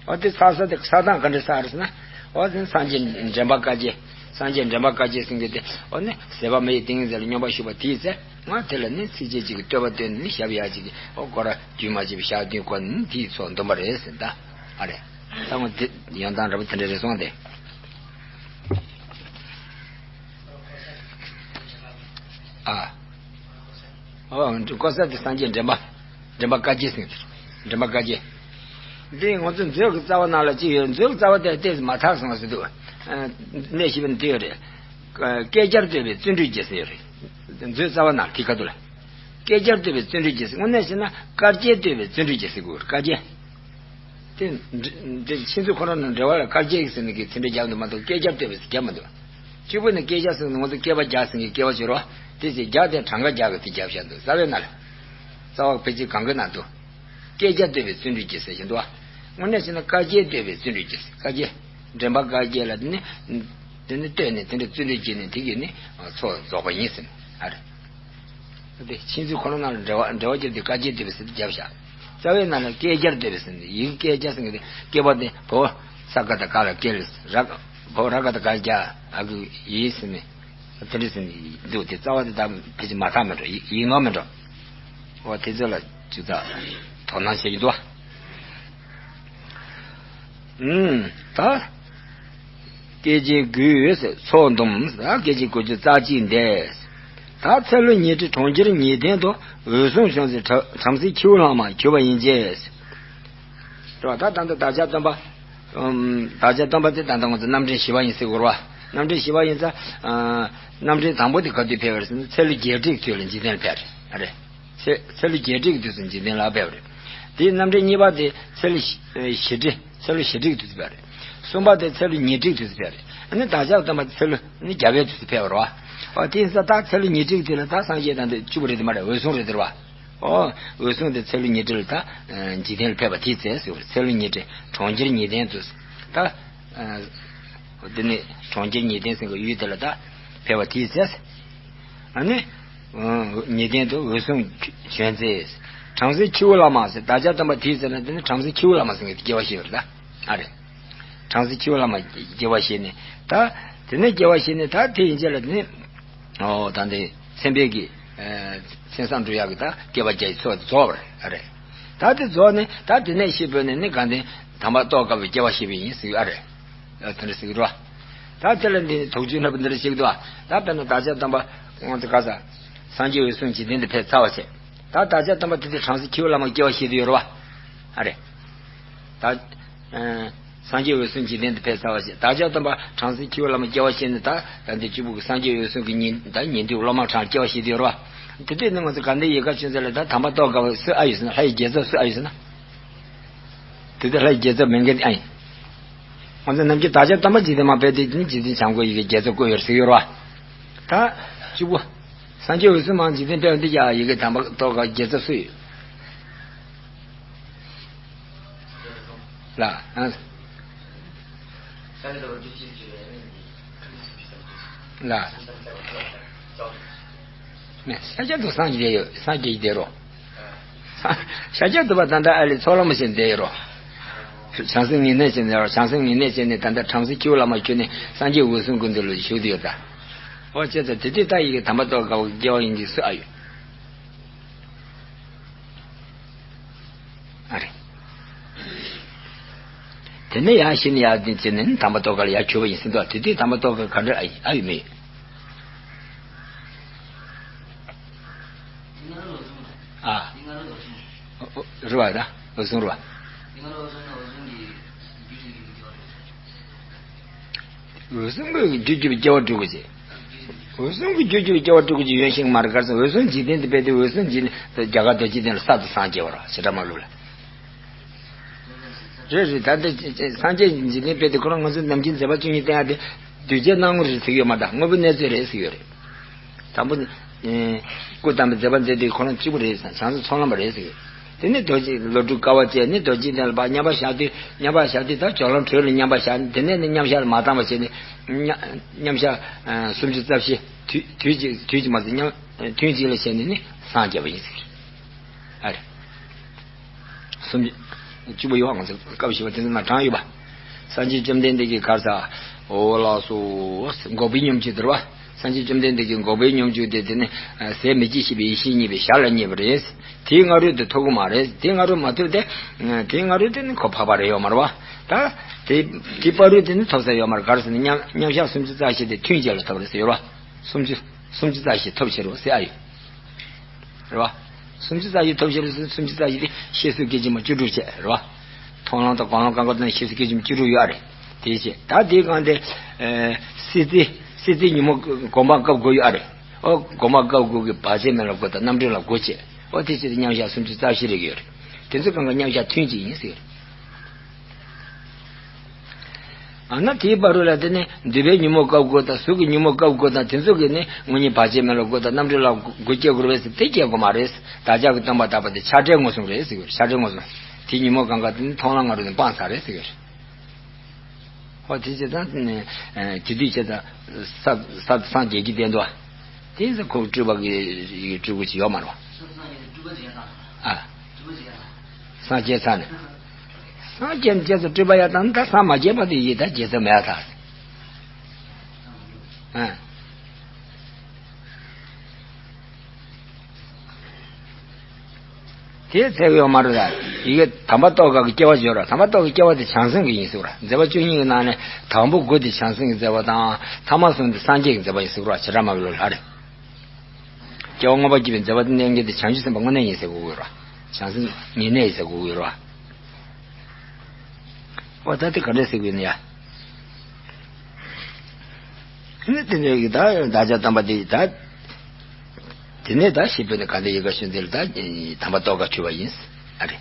ཨོ་དེ་བསགས་ས་དེ་བསགས་སྟངས་ག་འདྲ་བསགས་རེད་ཟེར་ན། ཨོ་དེ་སངས་རྒྱས་འདྲེན་པ་བཀའ་བརྒྱད། སངས་རྒྱས་འདྲེན་པ་བཀའ་བརྒྱད་ཟེར་མཁན་དེ་ཨོ་ནི་ཟད་པ་མེ་ཡི་ཏིང་ངེ་འཛིན་ལ་སྙོམས་པར་ཞུགས་པ་དེའི་ཚེ་ང་དེ་ལ་ནི་ཚིགས་བཅད་གཅིག་གི་བསྟོད་པ་བཏོན་ནས་ཞབས་ཡ་གཅིག་གི་ཨོ་སྐོར་ར་རྒྱུན་མ་ཆད་པའི་ཞག་བདུན་བསྐོར་ནས་དེའི་ཚོགས་འདོན་པ་རེད་ཟེར་ད། ཨ་རེད། ད་ངོ་དེ་ཡོང་སྟངས་འདྲ་པོ་དེ་འདྲ་རེད་སོང་སྟེ། ཨ། ཨོ་ཀོ་ས་དེ་སངས་རྒྱས་འདྲེན་པ། འདྲེན་པ་བཀའ་བརྒྱད་ཟེར། འདྲེན་པ་བཀའ་བརྒྱད། འདི་ང་ཚོ་མཛོད་ཀྱི་རྩ་བ་ནང་ལ་ཅི་ཡོད། མཛོད་ཀྱི་རྩ་བ་དེ་ཏོག་ཙམ་མ་ཐག་སོང་བ་ཟེར་འདུག་གནས་ཤིག་པ་འདི་ཡོད་རེད། བསྐལ་བརྒྱར་བསྟོད་པའི་བརྩོན་འགྲུས་རྒྱས་ཟེར་ཡོད་རེད། མཛོད་རྩ་བ་ནང་དེ་ཁ་ཐུག་ལ། བསྐལ་བརྒྱར་བསྟོད་པའི་བརྩོན་འགྲུས་རྒྱས་ཟེར། དངོས་གནས་བྱས་ན་བསྐལ་བརྒྱར་བསྟོད་པའི་བརྩོན་འགྲུས་རྒྱས་ཟེར་དགོས་རེད། བསྐལ་བརྒྱར། དེ་འདི་འདི་ཕྱིན་ཚུལ་ཁོ་རང་ནང་འགྲེལ་བ་ལ་བསྐལ་བརྒྱའི་ཟེར་ནས་ཀྱི་ཚིག་འགྲེལ་རྒྱག་འདུག་མ་གཏོགས་བསྐལ་བརྒྱར་བསྟོད་པའི་ཟེར་རྒྱག་མི་འདུག་གཅིག་པུ་ནི་བསྐལ་བརྒྱ་ཟེར་ནས་ང་ཚོ་བསྐལ་པ་བརྒྱ་ཟེར་གྱི་བསྐལ་བ་བྱེད་རོགས་དེ་ཟེར་རྒྱག་དེ་གྲངས་ཀ་རྒྱག་གི་དེ་རྒྱབ་བཞག་འདུག་རྩ་བའི་ནང་ལ། རྩ་བ་ཕལ་ཆེར་གང་གི་ནང་འདུག་བསྐལ་བརྒྱར་བསྟོད་པའི་བརྩོན་འགྲུས་ཀྱིས་ཟེར་བཞིན་འདུག་དངོས་གནས་བྱས་ན་བསྐལ་བརྒྱར་བསྟོད་པའི་བརྩོན་འགྲུས་ཀྱིས་བསྐལ་བརྒྱ། འདྲེན་པ་བསྐལ་བརྒྱ་ལ་ནི། དེ་ནི་བསྟོད་ནས་དེ་འདྲ་བརྩོན་འགྲུས་བགྱིས་ནས་དེ་གིས་ནི་ཚོགས་རྫོགས་པ་ཡིན་ཟེར། ཨ་རེ། དེ་ཕྱིན་ཚུལ་ཁོ་ན་ནང་ལ་འགྲེལ་བ་འགྲེལ་བ་བརྒྱབ་སྟེ་བསྐལ་བརྒྱར་བསྟོད་པའི་ཟེར་དེ་བརྒྱབ་བཞག་རྩ་བའི་ནང་ལ་བསྐལ་བརྒྱར་བསྟོད་པའི་ཟེར་ནས་ཡི་གེ་བསྐལ་བརྒྱ་ཟེར་མཁན་དེ་བསྐལ་པ་དེ་བོ་ས་ཀ་བཏགས་སྐ་ལ་བསྐལ་ར་བོ་ར་ག་བཏགས་རྒ་རྒྱ་ཨ་གི་ཡིན་ཟེར་ནས། དེ་འདྲ་ཟེར་ནས་འདུག་དེ་རྩ་བ་དེ་ད་ཕལ་ཆེར་མ་དག་མི་འགྲོ། ཡིག་ཡིག་ནོར་མི་འགྲོ། འོ་དེ་ཚོ་ལ་ཅུང་ཙག་དོ་སྣང་བྱེད་ཀྱི་འདུག་ཨུམ། ད། སྐྱེས་ཆེན་དགུས་ཚོགས་འདུམ། ད་སྐྱེས་ཆེན་དགུ་བཅུ་རྩ་གཅིག་འདས། ད་ཚེ་ལོ་ཉི་ཁྲི་གྲོང་ཁྱེར་ཉིས་ལྡན་དུ་འོད་སྲུང་བྱོན་ཚེ་བྲམ་ཟེ་ཁྱེའུ་ལྷ་མ་གྱུར་པ་ཡིན་གྱི། རེད་བ། ད་ད་ལྟ་བདག་ཅག་སྟོན་པ། ཨུམ། བདག་ཅག་སྟོན་པ་དེ་ད་ལྟ་ང་ཚོ་རྣམ་འདྲེན་བཞི་པ་ཡིན་ཟེར་དགོས་རེད་བ། རྣམ་འདྲེན་བཞི་པ་ཡིན་ཙང་། ཨ། རྣམ་འདྲེན་དང་པོ་དེ་ག་དུས་ཕེབས་པ་རེད་ཟེར་ན་ཚེ་ལོ་བརྒྱད་ཁྲིའི་དུས་ལ་འཇིག་རྟེན་ལ་ཕེབས་རེད། ཨ་རེད། ཚེ་ཚེ་ལོ་བརྒྱད་ཁྲིའི་དུས་སུ་འཇིག་རྟེན་ལ་ཕེབས་རེད། དེའི་རྣམ་འདྲེན་གཉིས་པ་དེ་ཚེ་ལོ་བཞི་ཁྲི་ཚེ་ལོ་བཞི་ཁྲིའི་དུས་སུ་ཕེབས་རེད། གསུམ་པ་དེ་ཚེ་ལོ་ཉི་ཁྲིའི་དུས་སུ་ཕེབས་རེད། ཨ་ནི་བདག་ཅག་སྟོན་པ་ཚེ་ལོ་ནི་བརྒྱ་པའི་དུས་སུ་ཕེབས་པ་རེད་བ། ཨ་དེ་ཡིན་ཙང་ད་ཚེ་ལོ་ཉི་ཁྲིའི་དུས་ལ་ད་སངས་རྒྱས་དང་དེ་བཅུ་པོ་རེད་དེ་མ་རེད། འོད་སྲུང་རེད་དེ་རེད་བ། ཨོ། འོད་སྲུང་དེ་ཚེ་ལོ་ཉི་ཁྲི་ལ་ད་འཇིག་རྟེན་ལ་ཕེབས་པ་དེའི་ཚེ་ཟེར་བ་རེད། ཚེ་ལོ་ཉི་ཁྲི་གྲོང་ཁྱེར་ཉིས་ལྡན་དུ་ད། འདི་ནི་གྲོང་ཁྱེར་ཉིས་ལྡན་ཟེར་གྱི་ཡུལ་དེ་ལ་ད་ཕེབས་པ་དེའི་ཚེ། ཨ་ནི། ཉིས་ལྡན་དུ་འོད་སྲུང་བྱོན་ཚེ། བྲམ་ཟེ་ཁྱེའུ་ལྷ་མ་ཟེར་བདག་ཅག་སྟོན་པ་དེའི་ཚེ་ན་དེ་ནི་བྲམ་ཟེ་ཁྱེའུ་ལྷ་མ་ཟེར་གྱི་སྐྱེ་བ་བཞེས་པ་རེད་ད། ཨ་རེད། བྲམ་ཟེ་ཁྱེའུ་ལྷ་མ་སྐྱེ་བ་བཞེས་ནས་ད། དེ་ནས་སྐྱེ་བ་བཞེས་ནས་ད་དེ་ཡིན་ཚད་ལ་དེ་ནི། ཨོ་ད་འདི་མཚན་དཔལ་གྱི། མཚན་བཟང་སྒྲུབ་ཡག་གི་ད་བསྐལ་པ་བརྒྱ་ཡི་ཚོགས་དེ་རྫོགས་པ་རེད། ཨ་རེད། ད་དེ་རྫོགས་ནས་ད་དེ་ནས་ཤི་འཕོས་ནས་ནི་གང་དེ་དམ་པ་ཏོག་དཀར་པོའི་སྐྱེ་བ་བཞེས་པ་ཡིན་ཟེར་གྱི་ཨ་རེད། ཨ་དེ་འདྲ་ཟེར་གྱི་རེད་བ། ད་དེ་ལ་འདི་ནི་དོགས་གཅོད་འདྲ་པོ་འདི་འདྲ་བྱེད་ཀྱི་འདུག་བ། ད་དཔེར་ན་བདག་ཅག་སྟོན་པ་ང་ཚོ་ག་ས། སངས་རྒྱས་འོད་སྲུང་འཇིག་རྟེན་དུ་ཕེབས་ཚར་བ་བྱས། ད་བདག་ཅག་སྟོན་པ་དེ་དེ་བྲམ་ཟེ་ཁྱེའུ་ལྷ་མ་སྐྱེ་བ་བཞེས་དུ་ཡོད་རེད་བ། ཨ་རེད། ད། སངས་རྒྱས་འོད་སྲུང་འཇིག་རྟེན་དུ་ཕེབས་ཚར་བ་ཞིག་བདག་ཅག་སྟོན་པ་བྲམ་ཟེ་ཁྱེའུ་ལྷ་མ་སྐྱེ་བ་བཞེས་ནས་ད་ད་འདི་གཅིག་པུ་གི་སངས་རྒྱས་འོད་སྲུང་གི་ཉིན་ད་ཉིན་དུ་སློབ་མ་གྲངས་སྐྱེ་བ་བཞེས་དུ་ཡོད་རེད་བ། དེ་དུས་ནི་ང་ཚོ་ག་འདྲ་ཡི་ག་ཅུང་ཟད་ལ་ད་དམ་པ་ཏོག་དཀར་པོ་སུ་ཨ་ཡོད་ཟེར་ན་ལྷ་ཡི་རྒྱལ་ཚབ་སུ་ཨ་ཡོད་ཟེར་ན། དེ་དུས་ལྷ་ཡི་རྒྱལ་ཚབ་མེད་མཁན་ཨ་ཡིན། ང་ཚོ་ནམ་རྒྱུན་བདག་ཅག་སྟོན་པ་འཇིག་རྟེན་མ་ཕེབས་དུས་ནི་འཇིག་རྟེན་བྱམས་མགོན་ཡི་གེ་རྒྱལ་ཚབ་བསྐོས་ཡོད་ཟེར་གྱི་ཡོད་རེད་བ། ད་གཅིག་པུ། སངས་རྒྱས་འོད་སྲུང་མ་འཇིག་རྟེན་ཕེབས་འདི་ཡ་ཡི་གེ་དམ་པ་ཏོག་དཀར་རྒྱལ་ཚབ་སུ་ཡོད། ལ། ཨ། ལ། ནས་ཤཱཀྱ་ཐུབ་སངས་རྒྱས་ཡོད། སངས་རྒྱས་བསྡད་རོ། ཤཱཀྱ་ཐུབ་པ་ད་ལྟ་ཨ་ལི་ཚོགས་ལམ་བཞིན་བསྡད་ཡོད་རོ། བྱང་སེམས་ངེས་གནས་བྱས་ནས་རོ། བྱང་སེམས་ངེས་གནས་བྱས་ནས་ད་ལྟ་བྲམ་ཟེ་ཁྱེའུ་ལྷ་མ་ཁྱོད་ནི་སངས་རྒྱས་འོད་སྲུང་གི་མདུན་ལ་བཞུགས་བསྡད་ཡོད་ད། ཨོ་ཅེ་ད་དེ་དུས་ད་ཡི་གེ་དམ་པ་ཏོག་དཀར་པོ་སྐྱེ་བ་ཡིན་གྱི་སུ་ཨ་ཡོད། ཨ་རེད། དེ་ནས་ཡར་ཤི་ནས་ཡར་དེ་བྱས་ནས་དམ་པ་ཏོག་དཀར་ལ་ཡར་གྱུར་པ་ཡིན་ཟེར་འདུག་དེ་དུས་དམ་པ་ཏོག་དཀར་ག་འདྲ་ཨ་ཡི་ཨ་ཡོད་མེད། ཨ། རེད་བ་ད། འོད་སྲུང་རེད་བ། འོད་སྲུང་གི་རྒྱུད་ཀྱི་སྐྱེ་བ་སྒྲུབ་དགོས་ཀྱི། འོད་སྲུང་གི་རྒྱུད་ཀྱི་སྐྱེ་བ་སྒྲུབ་དགོས་ཀྱི་ཡོན་ཤིང་མ་རེད་ག་རེ་ཟེར། འོད་སྲུང་འཇིག་རྟེན་དུ་སྤེལ་ཏེ་འོད་སྲུང་འཇིག་རྒྱ་གར་རྡོ་རྗེ་གདན་ལ་གསར་དུ་སངས་རྒྱས་པ་རེད་བྱེ་བྲག་སྨྲ་ལུགས་ལ། རེད་རེད། ད་ལྟ་སངས་རྒྱས་འཇིག་རྟེན་སྤེལ་ཏེ་ཁོ་རང་ང་ཚོ་ནམ་རྒྱུན་མཛད་པ་བཅུ་གཉིས་བསྟན་ཡ་དེ་གདུལ་བྱའི་སྣང་ངོ་རེད་ཟེར་གྱི་ཡོད་མ་རེད། དངོས་པོའི་གནས་ཚུལ་རེད་ཟེར་གྱི་ཡོད་རེད། དང་པོ་ནི། སྐུ་བལྟམས་པའི་མཛད་པ་མཛད་དུས་ཁོ་རང་གཅིག་པུ་རེད་ཟེར། བྱང་སེམས་ཚོགས་ལམ་པ་རེད་ཟེར་གྱི་ཡོད། དེ་ནས་རྡོ་རྗེ་ལོ་དྲུག་དཀའ་བ་སྤྱད་ནས་རྡོ་རྗེ་གདན་ལ་ཕར་མཉམ་པར་བཞག་དུས་མཉམ་པར་བཞག་དུས་ད་སྦྱོར་ལམ་དྲོད་ལ་མཉམ་པར་བཞག་དེ་ནས་ནི་མཉམ་བཞག་ལ་མ་བཏང་བ་བྱས་ནས་མཉམ་མཉམ་བཞག་སུམ་ཅུ་རྩ་བཞི་དུས་དུས་གཅིག་དུས་གཅིག་མ་ཟད་མཉམ་ཐུན་གཅིག་ལ་བྱས་ནས་ནི་སངས་རྒྱས་པ་ཡིན་ཟེར་གྱི་རེད། ཨ་རེད། སུམ་ཅུ། གཅིག་པ་ཡོད་ང་ཚོ་སྐབས་བཞི་པ་དེ་ཚོ་ན་གྲངས་ཡོད་པ། སངས་རྒྱས་བཅོམ་ལྡན་འདས་ཀྱིས་ག་རེ་ཟེར། འོ་ལགས་སོ། འགོག་པའི་སྙོམས་འཇུག་དེ་རེད་བ། སངས་རྒྱས་བཅོམ་ལྡན་འདས་ཀྱིས་འགོག་པའི་སྙོམས་འཇུག་དེ་དེ་ནི་ཟད་མི་ཤེས་པའི་ཡེ་ཤེས་རྙེད་པའི་ཞར་ལ་རྙེད་པ་རེད། དེའི་སྔ་རོལ་དུ་ཐོབ་ཀྱི་མ་རེད། དེའི་སྔ་རོལ་མ་ཐོབ་སྟེ། དེའི་སྔ་རོལ་དེ་ནི་ཁོ་འཕགས་པ་རེད་ཡོད་མ་རེད་བ། ད་དེ་དེའི་བར་དུ་དེ་ནི་ཐོབ་ས་ཡོད་མ་རེད། ག་རེ་ཟེར་ན་མཉམ་མཉམ་བཞག་སུམ་ཅུ་རྩ་བཞི་དེ་ཐུན་བཅད་ལ་ཐོབ་རེད་ཟེར་ཡོད་རེད་བ། སུམ་ཅུ་སུམ་ཅུ་རྩ་བཞི་ཐོབ་ཕྱིར་རོ་ཟེར་ཨ་ཡོད། རེད་བ། སུམ་ཅུ་རྩ་བཞི་ཐོབ་ཕྱིར་རོ་ཟེར། སུམ་ཅུ་རྩ་བཞི་དེ་ཤེས་བཟོད་སྐད་ཅིག་མ་བཅུ་དྲུག་བྱས་རེད་བ། མཐོང་ལམ་དང་སྒོམ་ལམ་གང་ག་དང་ཤེས་བཟོད་སྐད་ཅིག་མ་བཅུ་དྲུག་ཡོད་ཨ་རེད། དེ་བྱས་ད་དེའི་སྒང་དེ། སྲིད་རྩེ་སྲིད་རྩེ་ཉོན་མོངས་སྒོམ་སྤང་སྐབས་དགུ་ཡོད་ཨ་རེད། ཨོ་སྒོམ་སྤང་སྐབས་དགུ་གི་བར་ཆད་མེད་ལ་དགུ་དང་རྣམ་གྲོལ་ལ་དགུ་བྱས། ཨོ་དེ་བྱས་ཏེ་མཉམ་བཞག་སུམ་ཅུ་རྩ་བཞི་རེ་ཡོད་རེད། དེ་ཚོ་གང་ག་མཉམ་བཞག་ཐུན་གཅིག་ཡིན་ཟེར། ཨ་ན་དེའི་བར་དུ་ལ་དེ་ནི་འདོད་པའི་ཉོན་མོངས་སྐབས་དགུ་དང་གཟུགས་ཀྱི་ཉོན་མོངས་སྐབས་དགུ་དང་དེ་ཚོ་གི་ནི་དངོས་གཉེན་བར་ཆད་མེད་ལ་དགུ་དང་རྣམ་གྲོལ་ལ་དགུ་སྐྱེ་དགོས་རེད་ཟེར། དེ་སྐྱེ་དགོས་མ་རེད། བདག་ཅག་གི་སྟོན་པ་དག་པ་དེ་ཆགས་བྲལ་མངོན་སུམ་རེད་ཟེར་གྱི་ཡོད། ཆགས་བྲལ་མངོན་སུམ། དེ་ཉོན་མོངས་གང་ག་དེ་ནི་མཐོང་ལམ་སྔ་རོལ་ནས་སྤངས་ཚར་རེད་ཟེར་གྱི་ཡོད། ཧོ་དེ་བྱས་ཙང་དེ་དུས་བྱས་ཙང་ས་ས་སངས་རྒྱས་ཀྱི་བསྟན་དུ་དེ་ཚོ་ཁོ་སྤྲུལ་པ་གི་སྤྲུལ་སྐུ་ཅིག་ཡོད་མ་རེད་བ། ཨ། སངས་རྒྱས་ཚར་ནས། སངས་རྒྱས་ནས་རྗེས་སུ་སྤྲུལ་པ་ཡར་བཏང་ན་ད་སངས་མ་རྒྱས་པ་དེ་ཡིན། ད་རྗེས་སུ་མེད་ད། ཨ། དེ་ཚད་ཡོད་མ་རེད་ད། ཡི་གེ་དམ་པ་ཏོག་དཀར་གྱི་སྐྱེ་བ་སྦྱོར་བ། དམ་པ་ཏོག་དཀར་གྱི་སྐྱེ་བ་དེ་བྱང་སེམས་ཀྱི་ཡིན་ཟེར་བ། མཛད་པ་བཅུ་གཉིས་ཀྱི་ནང་ནས་དང་པོ་དགུ་དེ་བྱང་སེམས་ཀྱི་མཛད་པ་དང་ཐ་མ་གསུམ་དེ་སངས་རྒྱས་ཀྱི་མཛད་པ་ཡིན་ཟེར་བ། བྱེ་བྲག་སྨྲ་བའི་ལུགས་ལ་རེད། སྐྱེ་བ་མངོན་པར་བརྒྱུད་པའི་མཛད་པ་དེ་གནས་འགལ་དེ་བྱང་ཆུབ་སེམས་དཔའ་དངོས་གནས་ཡིན་ཟེར་དགོས་ཀྱི་རེད་བ། བྱང་སེམས་ཉེ་གནས་ཡིན་ཟེར་དགོས་ཀྱི་རེད་བ། ཨོ་ད་དེ་ག་འདྲས་ཟེར་དགོས་ནི་ཡ། ནི་དེ་འདྲ་གི་ད་བདག་ཅག་དམ་པ་དེ་ད། དེ་ནས་ད་ཤེས་པས་ནི་ག་འདྲ་ཡི་ག་ཤོད་འདི་ལ་ད་དམ་པ་ཏོག་དཀར་གྱུར་པ་ཡིན། ཨ་རེ།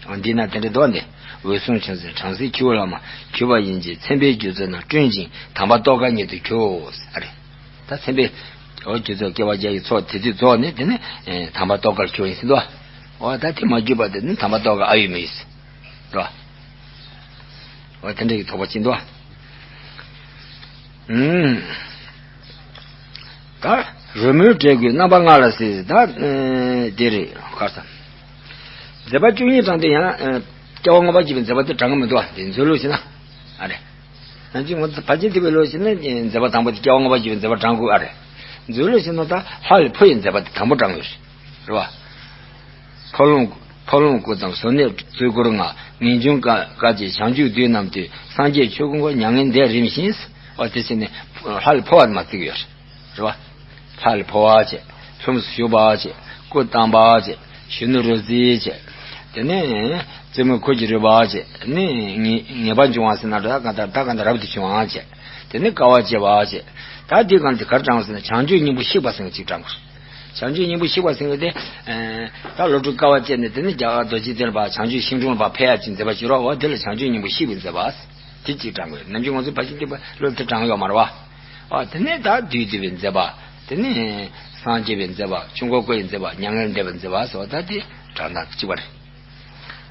འོ་འདི་ན་དེ་འདྲ་འདུག་ནི། འོད་སྲུང་ཕྱག་འཚལ་བྲམ་ཟེའི་ཁྱེའུ་བླ་མ། གྱུར་པ་ཡིན་ཕྱིར་མཚན་དཔེའི་རྒྱུ་ཚོགས་རྣམས་བསྐྲུན་ཅིང་དམ་པ་ཏོག་དཀར་ཉིད་དུ་གྱུར། ཨ་རེ། ད་མཚན་དཔེ། འོ་རྒྱུ་ཚོགས་སྐྱེ་བ་བརྒྱ་ཡི་ཚོགས་དེ་དུས་རྫོགས་ནས་དེ་ནས་དམ་པ་ཏོག་དཀར་གྱུར་ཡིན་ཟེར་འདུག་འོ་ད་དེ་མ་གྱུར་པ་དེ་ནི་དམ་པ་ཏོག་དཀར་ཨ་ཡོད་མ་ཡིན་ཟེར། རོ། འོ་དེ་འདྲ་གི་དོགས་པ་ཅི་འདུག་ཨུམ། ད་རོལ་མོའི་འབྲས་བུས་རྣམ་པ་ལྔ་ལ་ཟེར། ད་དེ་རེད་ག་ས། མཛད་པ་བཅུ་གཉིས་དྲངས་ཏེ་ཡང་སྐྱེ་བ་མངོན་པར་བརྒྱུད་པའི་མཛད་པ་དེ་དྲངས་གི་མི་འདུག་དེ་མཛོད་ལུགས་བྱས་ན། ཨ་རེ། ནམ་རྒྱུན་ང་ཚོ་ཕལ་ཆེར་དེ་བས་ལོ་ཞིག་ནི་མཛད་པ་དང་པོ་དེ་སྐྱེ་བ་མངོན་པར་བརྒྱུད་པའི་མཛད་པ་དྲངས་དགོས་ཨ་རེད། མཛོད་ལུགས་ཞིག་ན་ད་ལྷ་ལས་ཕོ་ཡི་མཛད་པ་དེ་དང་པོ་དྲངས་ཡོད་རེད། རེད་བ། འཕོ་ལོང་འཕོ་ལོང་སྐུ་དང་བཟོ་གནས་གཙོ་འཁོར་ལྔ། ངེས་འབྱུང་དཀའ་དཀའ་བཅས་བྱང་ཆུབ་བདུད་རྣམས་ཏེ། སངས་རྒྱས་ཆོས་སྐུ་མངོན་མྱ་ངན་འདས་རིམ་བཞིན། འོ་དེ་ཚེ་ནི་ལྷ་ལས་ཕོ་བ་མ་བརྩི་གི་ཡོད་རེད། རེད་བ། ལྷ་ལས་ཕོ་བ་བྱས། ལྷུམས་སུ་ཞུགས་པ་བྱས། སྐུ་བལྟམས་པ་བྱས། གཞོན་ནུ་རོལ་རྩེད་བྱས། དེ་ནས་རྩེ་མོ་ཁུར་གྱིས་རོལ་བ་བྱས། ནས་ངེས་ངེས་པ་འབྱུང་བ་ཟེར་ན་ད་གང་ལྟར་ད་གང་ལྟར་རབ་ཏུ་བྱུང་བ་བྱས། དེ་ནས་དཀའ་བ་སྤྱད་པ་བྱས། ད་འདི་གང་དེ་གར་དྲངས་ཟེར་ན་བྱང་ཆུབ་སྙིང་པོ་བཤིག་པ་ཟེར་ཅིག་དྲངས་དགོས། བྱང་ཆུབ་སྙིང་པོ་བཤིག་པ་ཟེར་བ་དེ། ད་ལོ་དྲུག་དཀའ་བ་སྤྱད་ནས་དེ་ནས་རྒྱ་གར་རྡོ་རྗེ་གདན་ལ་ཕར་བྱང་ཆུབ་ཤིང་དྲུང་ལ་ཕར་ཕེབས་ཡ་ཅིག་མཛད་པ་ཅིག་རོ། འོ་དེ་ལ་བྱང་ཆུབ་སྙིང་པོ་བཤིག་པའི་མཛད་པ། དེ་གཅིག་དྲངས་དགོས། ནམ་རྒྱུན་ང་ཚོ་ཕལ་ཆེར་དེ་བློ་དེ་དྲངས་ཡོད་མ་རེད་བ། ཨ་དེ་ནས་ད་བདུད་འདུལ་བའི་མཛད་པ། དེ་ནས་སངས་རྒྱས་པའི་མཛད་པ། ཆོས་འཁོར་བསྐོར་བའི་མཛད་པ། མྱ་ངན་འདས་པའི་མཛད་པ་སོགས་ད་དེ་དྲངས་སྟངས་གཅིག་པ་རེད།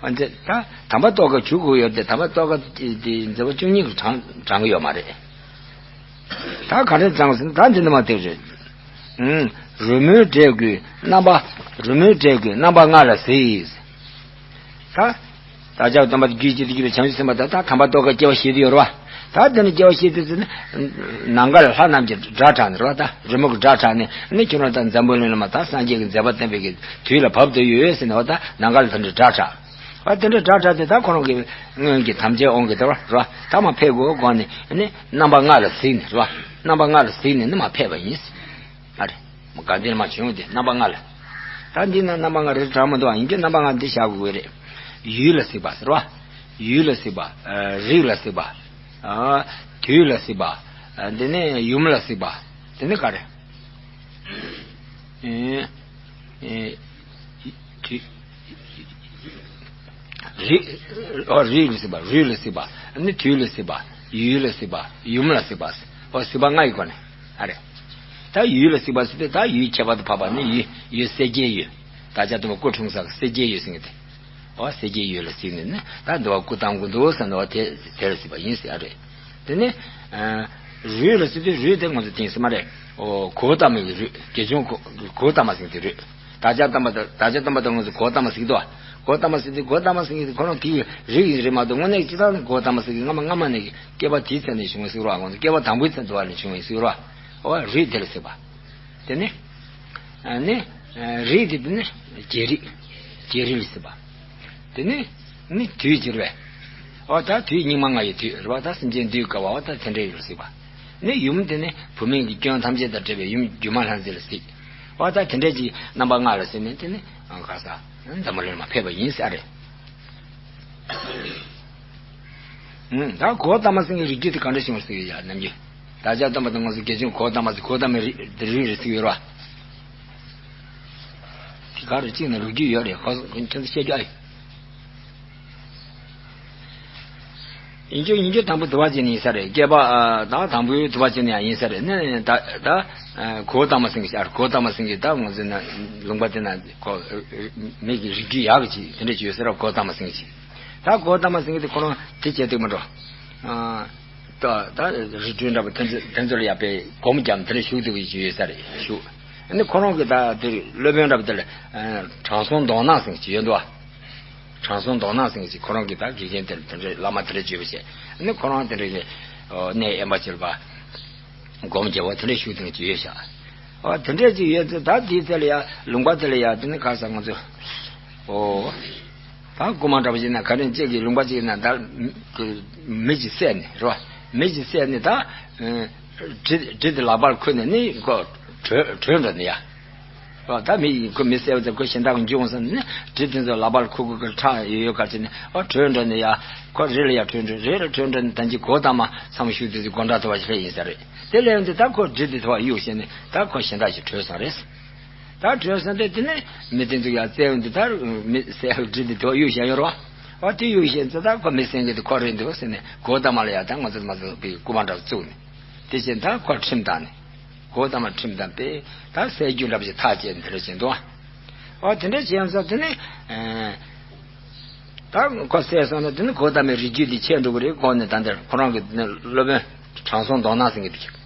ཨ་འདི་ད་དམ་པ་ཏོག་དཀར་གྱུར་དགོས་ཡོད་དེ་དམ་པ་ཏོག་དཀར་དེ་མཛད་པ་བཅུ་གཉིས་ཀྱི་དྲངས་དྲངས་གི་ཡོད་མ་རེད། ད་ག་རེ་དྲངས་ཟེར་ན་ད་འདི་འདི་མ་དེ་རེད། ཨུམ། རོལ་མོའི་འབྲས་བུས་རྣམ་པ། རོལ་མོའི་འབྲས་བུས་རྣམ་པ་ལྔ་ལ་གཟིགས། ད། བདག་ཅག་སྟོན་པ་རྒྱུད་གཅིག་ཏུ་གྱུར་པའི་བྱང་ཆུབ་སེམས་དཔའ་དེ་ད་དམ་པ་ཏོག་དཀར་སྐྱེ་བ་བཞེས་ཏེ་ཡོད་རེད་བ། ད་དེ་ནི་སྐྱེ་བ་བཞེས་ཏེ་ཟེར་ན། ནམ་མཁའ་ལ་ལྷ་རྣམས་ཀྱི་སྒྲ་གྲགས་ནས་རེད་བ། ད་རོལ་མོ་གི་སྒྲ་གྲགས་ནས་ནི་ཁྱོད་རང་ད་འཛམ་བུ་གླིང་ལ་མ་ད་སངས་རྒྱས་ཀྱི་མཛད་པ་བསྟན་པའི་གི་དུས་ལ་བབ་བསྡད་ཡོད་ཟེར་ནས་བ། ད་ནམ་མཁའ་ལ་དེ་འདྲའི་སྒྲ་གྲགས། ཨ་དེ་འདྲ་འདྲ་འདྲ་དེ་ད་ཁོ་རང་གི་སྔོན་གྱི་དམ་བཅའི་དབང་གིས་དེ་བ་ར་ད་མ་ཕེབས་དགོས་དགོངས་ནས་ནི་རྣམ་པ་ལྔ་ལ་གཟིགས་ནས་ར་རྣམ་པ་ལྔ་ལ་གཟིགས་ནས་ནི་མ་ཕེབས་པ་ཡིན། ཨ་རེ། མ་དགའ་ལྡན་མ་བྱུང་སྟེ་རྣམ་པ་ལྔ་ལ། ད་འདི་ན་རྣམ་པ་ལྔ་རེ་དྲག་མི་འདུག་ཨ་ཡིན་གྱི་རྣམ་པ་ལྔ་འདི་བཞག་དགོས་རེད། ཡུལ་ལ་གཟིགས་པ་ཟེར་བ། ཡུལ་ལ་གཟིགས་པ། རིགས་ལ་གཟིགས་པ། དུས་ལ་གཟིགས་པ། འདི་ནི་ཡུམ་ལ་གཟིགས་པ། འདི་ནི་ག་རེ། དུས། རིགས། ཨོ་རིགས་ལ་གཟིགས་པ། རུས་ལ་གཟིགས་པ། ནི་དུས་ལ་གཟིགས་པ། ཡུལ་ལ་གཟིགས་པ། ཡུམ་ལ་གཟིགས་པ། ཨོ་གཟིགས་པ་ལྔ་ཡི་སྒོ་ནས་ཨ་རེ། ད་ཡུལ་ལ་གཟིགས་པ་ཟེར་ཏེ་ད་ཡུལ་ཁྱད་པར་དུ་འཕགས་པ་ནི་ཡུལ་ཡུལ་སེར་སྐྱའི་ཡུལ། བདག་ཅག་སྟོན་པ་སྐུ་འཁྲུངས་ས་གི་སེར་སྐྱའི་ཡུལ་ཟེར་མཁན་དེ། ཨོ་སེར་སྐྱའི་ཡུལ་ལ་གཟིགས་ནས་ནི་ད་འདི་བ་སྐུ་བལྟམས་དགོས་འདུག་ཟེར་ནས་ཨོ་དེ་དེ་ལ་གཟིགས་པ་ཡིན་ཟེར་ཨ་རེ། དེ་ནས། རུས་ལ་ཟེར་དུས་རུས་དེ་ང་ཚོ་དེང་སྲིད་མ་རེད། ཨོ་གོའུ་ཏ་མའི་རུས་དགེ་སྦྱོང་གོའུ་གོའུ་ཏ་མ་ཟེར་དེ་རུས། བདག་ཅག་སྟོན་པ་དང་བདག་ཅག་སྟོན་པ་དང་ང་ཚོ་གོའུ་ཏ་མ་ཟེར་དུས། གོའུ་ཏ་མ་ཟེར་དུས་གོའུ་ཏ་མ་ཟེར་མཁན་དེ་ཁོ་རང་དེའི་རིགས་ཡིན་རེད་མ་གཏོགས་དངོས་གནས་ཅི་ལྟར་ནི་གོའུ་ཏ་མ་ཟེར་མཁན་སྔ་མ་སྔ་མ་ནས་སྐྱེས་པ་དེའི་ཚེ་ནས་བྱུང་བའི་ཟེར་བ། ང་ཚོ་སྐྱེས་པ་དང་པོའི་ཚེ་འདུལ་བ་ནས་བྱུང་བའི་ཟེར་བ། ཨོ་རུས་དེ་ལ་ཟེར་བ། དེ་ནས། ནི། རིགས་དེ་དེ་ནི་རྒྱལ་རིགས། རྒྱལ་རིགས་ལ་ཟེར་བ། དེ་ནི། ནི་དུས་ཀྱི་རེད། ཨོ་ད་དུས་སྙིགས་མ་ལྔ་ཡི་དུས་རེད་བ། ད་སེམས་ཅན་འདུལ་དཀའ་བ། ཨོ་ད་དེ་འདྲའི་ཡུལ་ལ་ཟེར་བ། ནི་ཡུམ་དེ་ནི་བུད་མེད་ཀྱི་སྐྱོན་ཐམས་ཅད་དང་བྲལ་བའི་ཡུམ་སྒྱུ་མ་ལྷ་མཛེས་ལ་ཟེར། ཨོ་ད་དེ་འདྲའི་ཅིག་རྣམ་པ་ལྔ་ལ་ཟེར་ནས་དེ་ནི་ག་ས་འཛམ་བུ་གླིང་ལ་མ་ཕེབས་པ་ཡིན་ཟེར་རེད། ད་གོའུ་ཏ་མ་ཟེར་མཁན་རིགས་རྒྱུད་དེ་ག་འདྲ་བྱུང་ཟེར་ཡ་ནམ་རྒྱུན། བདག་ཅག་སྟོན་པ་དང་ང་ཚོ་དགེ་སྦྱོང་གོའུ་ཏ་མ་ཟེར། གོའུ་ཏ་མའི་རིགས་རིགས་རེད་ཟེར་ཡོད་ར། དེ་ག་རེ་གཅིག་ནས་ལོ་རྒྱུས་ཡོད་རེད། ཁོ་ཁྱོད་ཚོ་བཤད་རྒྱུ་ཨེ་ཡིན་རྒྱུ་ཡིན་རྒྱུ་དང་པོ་དུ་བ་ཅན་ཡིན་ས་རེད། སྐྱེས་པ་ད་དང་པོའི་དུ་བ་ཅན་ཡང་ཡིན་ས་རེད། ནི་ད་ད་གོའུ་ཏ་མ་ཟེར་མཁན་ཞིག་ཨ་རེད། གོའུ་ཏ་མ་ཟེར་མཁན་ད་ང་ཚོ་ན་ལུང་པ་དེ་ན་ཁོ་མི་གི་རིགས་རྒྱུད་ཡག་གི་ཅིག་དེ་འདྲ་ཅིག་ཡོད་ས་རེད། གོའུ་ཏ་མ་ཟེར་མཁན་ཅིག་ད་གོའུ་ཏ་མ་ཟེར་མཁན་དེ་ཁོ་རང་དེ་བྱས་དུས་མ་འགྲོ། ཨ། ད་ད་རི་ཁྲོད་འདྲ་པོ་དེ་ཚོ་དེ་ཚོ་ལ་ཡ་པའི་སྒོམ་རྒྱབ་དེ་འདྲ་བཞུགས་ཐུབ་ཀྱི་ཅིག་ཡོད་ས་རེད་བཞུགས། ཨ་ནི་ཁོ་རང་གི་ད་དེ་སློབ་དཔོན་འདྲ་པོ་དེ་ལ་དྲང་སྲོང་མདོག་ནག་ཟེར་མཁན་ཅིག་ཡོད་འདུག་ཨ། དྲང་སྲོང་མདོག་ནག་ཟེར་མཁན་ཅིག་ཁོ་རང་གི་ད་དགེ་རྒན་དེ་ལ་དེ་འདྲ་བླ་མ་དེ་འདྲ་བརྗོད་པ་བྱས། ཨ་ནི་ཁོ་རང་དེ་འདྲ་གི་གནས་དབེན་པ་ཅིག་ལ་པ། སྒོམ་རྒྱབ་པ་དེ་འདྲ་བཞུགས་ཐུབ་མཁན་ཅིག་ཡོད་ཤག་ཨ་དེ་འདྲ་ཅིག་ཡོད་ཚེ་ད་དེའི་ཚེ་ལ་ཡ་ལུང་པ་དེ་ལ་ཡ་དེ་ནི་ག་ས་ང་ཚོ། ཨོ། ད་རྐུ་མ་འདྲ་པོ་ཞིག་ན་ག་རེ་གཅིག་གི་ལུང་པ་གཅིག་ན་ད་མི་གཅིག་བསད་ནས་རེད་བ། མི་གཅིག་བསད་ནས་ད་གྲི་གྲི་དེ་ལག་པར་ཁུར་ནས་ནི་ཁོ་བྲོས་བྲོས་འགྲོ་ནས་ཡ། ཨོ་ད་མི་ཁོ་མི་བསད་པ་ཚོ་ཁོ་གཞན་དག་གི་འཇུ་འོང་བསམ་ནས་ནི་གྲི་དེ་ཚོ་ལག་པར་ཁུར་ཁུར་གི་ཁྲག་ཡོད་ཡོད་ག་ཅིག་ནས་ཨོ་བྲོས་འགྲོ་ནས་ཡ། ཁོ་རི་ལ་ཡ་བྲོས་འགྲོ་རི་ལ་བྲོས་འགྲོ་ནས་ད་ཅི་གོ་ད་མ་མཚམས་ཤུགས་དེ་ཚོ་སྒོ་འགྲམ་དུ་བ་ཞིག་སླེབས་ཡིན་ས་རེད། དེ་སླེབས་ཡོང་དུས་ད་ཁོ་གྲི་དེ་ཐོག་གཡུག་བྱས་ནས་ད་ཁོ་གཞན་དག་ཞིག་བྲོས་སོང་རེད། ད་བྲོས་སོང་སྟེ་དེ་ནས་མི་དེ་ཚོ་ཡར་བཙལ་ཡོང་དུས་ད་མི་བསད་གྲི་དེ་ཐོག་གཡུག་བཞག་ཡོད་རེད་བ། ཨོ་དེ་གཡུག་བཞག་ཚེ་ད་ཁོ་མི་བསད་མཁན་དེ་ཁོ་རེད་འདུག་ཟེར་ནས་གོ་ད་མ་ལ་ཡ་ད་ང་ཚོ་མ་ཚོ་པའི་སྐུ་པར་འདྲ་བཙུགས་ནས་དེ་བཞིན་ད་ཁོ་ཁྲིམས་བཏང་ནས་གོ་ད་མ་ཁྲིམས་བཏང་པས་ད་བསད་རྒྱུ་འདྲ་པོ་ཞིག་ཐག་བཅད་ནས་དེ་འདྲ་བྱས་འདུག་བ། ཨོ་དེ་འདྲ་བྱས་ཡོང་ཚེ་དེ་ནས། ད་ཁོ་བསད་སོང་ན་དེ་ནི་གོ་ད་མའི་རིགས་རྒྱུད་འདི་ཆད་འགྲོ་གི་རེད་དགོངས་ནས་ད་འདིར་ཁོ་རང་གི་དེ་ནི་སློབ་དཔོན་དྲང་སྲོང་མདོག་ནག་ཟེར་མཁན་དེ་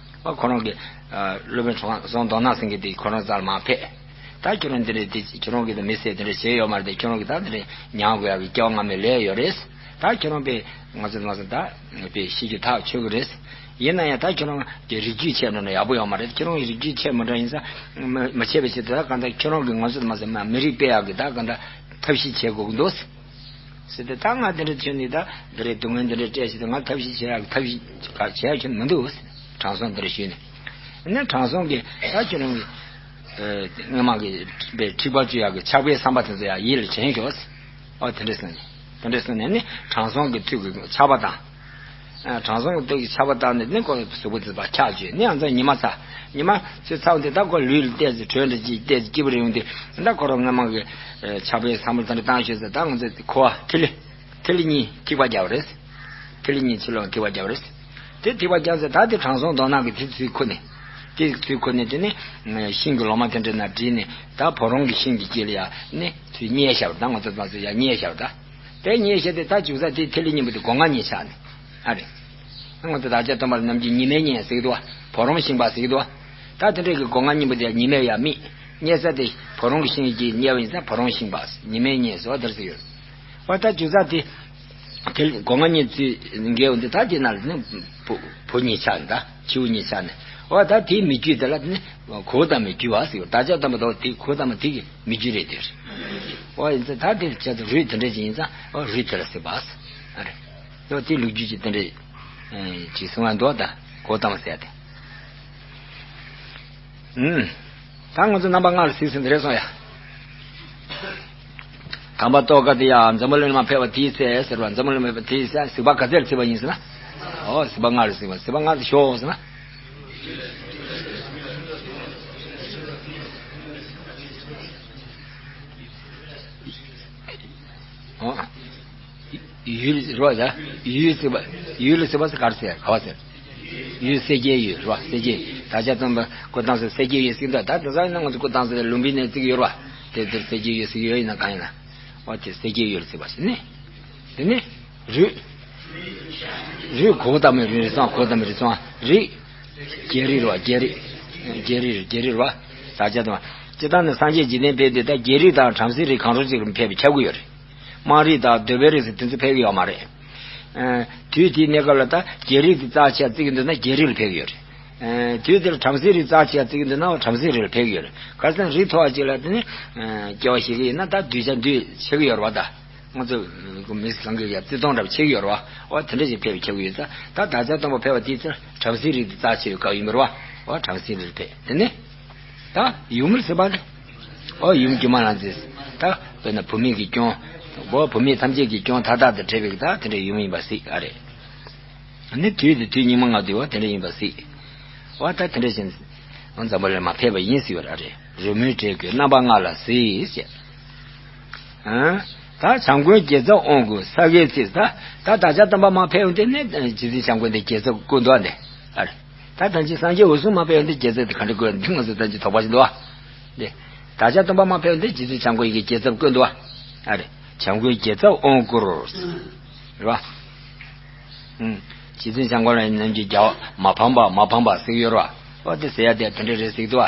ཨ་ཁོ་རང་གི་སློབ་དཔོན་དྲང་སྲོང་མདོག་ནག་ཟེར་མཁན་དེ་ཁོ་རང་རྩར་མར་ཕེབས། ད་ཁྱོད་རང་འདི་འདྲ་དེ་ཁྱོད་རང་གིས་དེ་མི་བསད་དེ་འདྲ་བྱས་ཡོད་མ་རེད་དེ་ཁྱོད་རང་གིས་ད་འདི་འདྲ་མྱང་དགོས་ཡག་གི་སྐྱེ་བ་སྔ་མའི་ལས་ཡོད་རེད། ད་ཁྱོད་རང་པས་ང་ཚོ་ང་ཚོ་ད་པས་ཤི་རྒྱུ་ཐག་ཆོད་གི་རེད། ཡིན་ན་ཡང་ད་ཁྱོད་རང་གི་རིགས་རྒྱུད་ཆད་འགྲོ་ན་ཡག་པོ་ཡོད་མ་རེད། ཁྱོད་རང་གི་རིགས་རྒྱུད་ཆད་མི་འགྲོ་ཡིན་ས་མ་མ་ཆད་པའི་ཆེད་དུ་ད་གང་ལྟར་ཁྱོད་རང་གིས་ང་ཚོ་མ་ཟད་མ་མི་རིགས་སྤེལ་ཡག་གི་ད་གང་ལྟར་ཐབས་ཤེས་བྱེད་དགོས་ཀྱི་འདུག་ཟེར་ཏེ། ད་ང་འདི་འདྲ་ཁྱོད་ནི་ད་འདི་རེད་སྡུག་བསྔལ་འདི་འདྲ་སྤྲད་ཞིག་ད་ང་ཐབས་ཤེས་བྱེད་ཡག་གི་ཐབས་ཤེས་ག་བྱེད་ཡག་ཁྱོད་མི་འདུག་ཟེར་དྲང་སྲོང་འདི་འདྲ་ཞུས་ནས། ཨ་ནི་དྲང་སྲོང་གིས་ད་ཁྱོད་རང་གི་སྔོན་མ་གི་པའི་འཁྲིག་པ་བཅུ་ཡག་གི་ཆགས་པའི་བསམ་པ་དེ་ཚོ་ཡང་ཡིད་ལ་དྲན་ཤོག་ཟེར། ཨོ་དེ་འདྲ་སོང་ནས་དེ་འདྲ་སོང་ནས་ནི་དྲང་སྲོང་གི་ཐུགས་ཀྱི་ཆགས་པ་དང་། ཨ་དྲང་སྲོང་གི་ཐུགས་ཀྱི་ཆགས་པ་དང་ནི་ནི་ཁོ་གཟུགས་པོ་དེ་ཕར་འཁྱག་བཅུག་ནི་ང་ཚོ་ཉི་མ་ཚ། ཉི་མ་ཚོས་ཚ་བ་དེ་ད་ཁོ་ལུས་ལ་བལྟས་ཚེ་དྲོད་འདྲ་ཅིག་བལྟས་ཚེ་སྐྱིད་པོ་རེད་ཡོང་དུས་ད་ཁོ་རང་སྔ་མ་གི་ཆགས་པའི་བསམ་བློ་དེ་འདྲ་བཏང་ཤོག་ཟེར། ད་ང་ཚོ་ཁོ་བ་ཐིག་ལེ་ཐིག་ལེ་གཉིས་ཐིགས་པ་རྒྱག་པ་རེད། ཐིག་ལེ་གཉིས་ཕྱི་ལོགས་ཐིགས་པ་རྒྱག་པ་རེད། དེ་ཐིགས་པ་རྒྱག་ཚེ་ད་དེ་དྲང་སྲོང་མདོག་ནག་གི་དེ་ཚུར་ཁུར་ནས་དེ་ཚུར་ཁུར་ནས་དེ་ནི་ཤིང་གི་ལོ་མ་དེ་འདྲ་ན་བསྒྲིལ་ནས་ད་བ་རོང་གི་ཤིང་གི་དཀྱིལ་ལ་ཡ་ནི་ཚུར་བསྙལ་བཞག་པ་ད་ང་ཚོ་ང་ཚོ་ཡ་བསྙལ་བཞག་པ་ད། དེ་བསྙལ་བཞག་དེ་ད་འཇུག་ས་དེ་ཐིག་ལེ་གཉིས་པོ་དེ་སྒོ་ང་གཉིས་ཆགས་ནས་ཨ་རེད། ང་ཚོ་བདག་ཅག་སྟོན་པ་ནམ་རྒྱུན་ཉི་མའི་གཉེན་ཟེར་གི་འདུག་བ། བ་རོང་ཤིང་པ་ཟེར་གི་འདུག་བ། ད་དེ་འདྲས་ཀྱི་སྒོ་ང་གཉིས་པོ་དེ་ཉི་མས་ཡར་དམིགས། བསྙལ་ས་དེ་བ་རོང་གི་ཤིང་གི་དཀྱིལ་བསྙལ་བ་ཡིན་ཙང་བ་རོང་ཤིང་པ་ཉི་མའི་གཉེན་ཟེར་བ་དེར་ཟེར་ཡོད། བ་ད་འཇུག་ས་དེ། དེ་སྒོ་ང་གཉིས་ཚུར་འགེལ་འོང་དུས་ད་དེ་ན་ལ་ནི་བུ་བུ་གཉིས་ཆགས་ནས་ད་ཁྱེའུ་གཉིས་ཆགས་ནས་བ་ད་དེའི་མིག་རྒྱུད་དེ་ལ་ནི། གོ་བརྡ་མི་བརྒྱུད་པ་ཟེར་བ། བདག་ཅག་སྟོན་པ་དང་དེ་གོ་བརྡ་མི་དེ་གི་མི་བརྒྱུད་རེད་དེ། འོ་ཡིན་ཙང་ད་དེ་བྱས་ཙང་རུས་དེ་འདྲ་ཅིག་ཡིན་ཙང་འོ་རུས་དེ་ལ་ཟེར་བ་ཟེར། ཨ་རེད། འོ་དེ་ལོ་རྒྱུས་ཀྱི་དེ་འདྲ་ཅིག་གསུང་བ་འདུག་ད་གོ་བརྡ་མི་ཟེར་ཡ་དེ། ཨུམ། ད་ང་ཚོ་རྣམ་པ་ལྔ་ལ་གཟིགས་ཟིན་དེ་རེད་སོང་ཡ། དམ་པ་ཏོག་དཀར་དེ་ཡང་འཛམ་བུ་གླིང་ལ་མ་ཕེབས་པ་དེའི་ཚེ་ཟེར་བ། འཛམ་བུ་གླིང་མ་ཕེབས་པ་དེའི་ཚེ་གཟིགས་པ་ག་ཚད་ལ་བརྩིས་པ་ཡིན་ཟེར་ན། ཨོ་གཟིགས་པ་ལྔ་ལ་གཟིགས་པ། གཟིགས་པ་ལྔ་དེ་ཤོག་ཟེར་ན། ཨོ། ཡུལ་རོ་ཟ། ཡུལ་གཟིགས་པ། ཡུལ་གཟིགས་པ་ཟེར་ག་རེ་ཟེར་ག་བ་ཟེར། ཡུལ་སེར་སྐྱའི་ཡུལ་རོ། སེར་སྐྱའི་བདག་ཅག་སྟོན་པ་སྐུ་བལྟམས་ས་སེར་སྐྱའི་ཡུལ་ཟེར་གྱི་འདུག་ད་དེང་སང་ཡིན་ན་ང་ཚོ་སྐུ་བལྟམས་ས་ལུམ་བི་ནི་བརྩི་གི་ཡོད་རེད་བ། དེ་དེར་སེར་སྐྱའི་ཡུལ་ཟེར་གྱི་ཡོད་ཡིན་ན་གང་ཡིན་ན། འོ་དེ་སེར་སྐྱའི་ཡུལ་ཟེར་བ་ཞིག་ནི། དེ་ནི། རུས། རུས་གོ་བརྡ་མི་རུས་རུས་སོང་གོ་བརྡ་མི་རུས་སོང་རིགས། རྒྱལ་རིགས་རེད་བ། རྒྱལ་རིགས། རྒྱལ་རིགས་རྒྱལ་རིགས་རེད་བ། བདག་ཅག་སྟོན་པ། སྤྱིར་བཏང་ནི་སངས་རྒྱས་འཇིག་རྟེན་ཕེབས་དུས་ད་རྒྱལ་རིགས་དང་བྲམ་ཟེའི་རིགས་གང་རུང་ཅིག་ལ་ཕེབས་པས་ཁྱབ་ཀྱི་ཡོད་རེད། དམངས་རིགས་དང་གདོལ་པའི་རིགས་ཟེར་དེ་ཚོ་ཕེབས་ཀྱི་ཡོད་མ་རེད། ཨ། དུས་དེའི་གནས་སྐབས་ལ་ད་རྒྱལ་རིགས་དེ་རྩ་ཆེ་བརྩི་གི་འདུག་ན་རྒྱལ་རིགས་ལ་ཕེབས་ཀྱི་ཡོད་རེད། ཨ། དུས་དེར་བྲམ་ཟེའི་རིགས་རྩ་ཆེ་བརྩི་གི་འདུག་ན་བྲམ་ཟེའི་རིགས་ལ་ཕེབས་ཀྱི་ཡོད་རེད། ག་རེ་ཟེར་ན་རིགས་མཐོ་བ་ཅིག་ལ་དེ་ནི། ཨ། སྐྱེ་བ་བཞེས་ཀྱི་ཡིན་ན་ད་གདུལ་བྱ་འདུལ་བྱེད་ཀྱི་ཡོད་རེད་བ་ད། ང་ཚོ་མི་ཚེ་ལང་གི་ཡ་བརྩི་མཐོང་འདྲ་བ་བྱེད་ཀྱི་ཡོད་རེད་བ། འོ་དེ་འདྲ་ཞིག་ཕེབས་ཁྱབ་ཀྱི་ཡོད་ཙང་ད་བདག་ཅག་སྟོན་པ་ཕེབས་པ་དེའི་ཚེ་བྲམ་ཟེའི་རིགས་དེ་རྩ་ཆེ་བའི་སྐབས་ཡིན་པ་རེད་བ། འོ་བྲམ་ཟེའི་རིགས་ཕེབས་དེ་ནི། ད་ཡུམ་ཟེར་བ་ནི། ཨོ་ཡུམ་སྒྱུ་མ་ལྷ་མཛེས། ད་དཔེར་ན་བུད་མེད་ཀྱི་སྐྱོན། འོ་བུད་མེད་ཐམས་ཅད་ཀྱི་སྐྱོན་མཐའ་དག་དང་བྲལ་བའི་ད་དེ་འདྲའི་ཡུམ་ཡིན་པ་གཟིགས་ཨ་རེད། ནི་དུས་དེ་དུས་སྙིགས་མ་ལྔ་བདོའི་འོ་དེ་འདྲ་ཡིན་པ་གཟིགས། འོ་ད་དེ་འདྲ་བཞིན། འཛམ་བུ་གླིང་མ་ཕེབས་པ་ཡིན་ཟེར་བ་རེད། རོལ་མོའི་སྒྲས་བསྐུལ་རྣམ་པ་ལྔ་ལ་གཟིགས་ཞེས། ཨ། ད་བྱམས་མགོན་རྒྱལ་ཚབ་དབང་བསྐུར་ས་གའི་ཚིག་ད་ད་བདག་ཅག་སྟོན་པ་མ་ཕེབས་འོང་དེ་ནི་རྗེ་བཙུན་བྱམས་མགོན་དེ་རྒྱལ་ཚབ་བསྐུར་འདུག་ཨ་འདི། ཨ་རེད། ད་ད་ཅི་སངས་རྒྱས་འོད་སྲུང་མ་ཕེབས་འདི་རྒྱལ་ཚབ་དེ་ག་འདྲ་དགོས་འདི་ང་ཚོ་ད་ཅི་དོགས་པ་ཞིག་འདུག་ཨ། འདི། བདག་ཅག་སྟོན་པ་མ་ཕེབས་འདི་རྗེ་བཙུན་བྱམས་མགོན་ཡི་གེ་རྒྱལ་ཚབ་བསྐུར་འདུག་ཨ། ཨ་རེད། བྱམས་མགོན་རྒྱལ་ཚབ་དབང་བསྐུར། རེད་བ། ཨུམ། རྗེ་བཙུན་བྱམས་མགོན་ལ་ནམ་རྒྱུན་རྒྱལ་བ་མ་ཕམ་པ་མ་ཕམ་པ་ཟེར་གྱི་ཡོད་རེད་བ། འོ་དེ་ཟེར་ཡ་དེ་དེ་འདྲ་རེད་ཟེར་གྱི་འདུག་བ།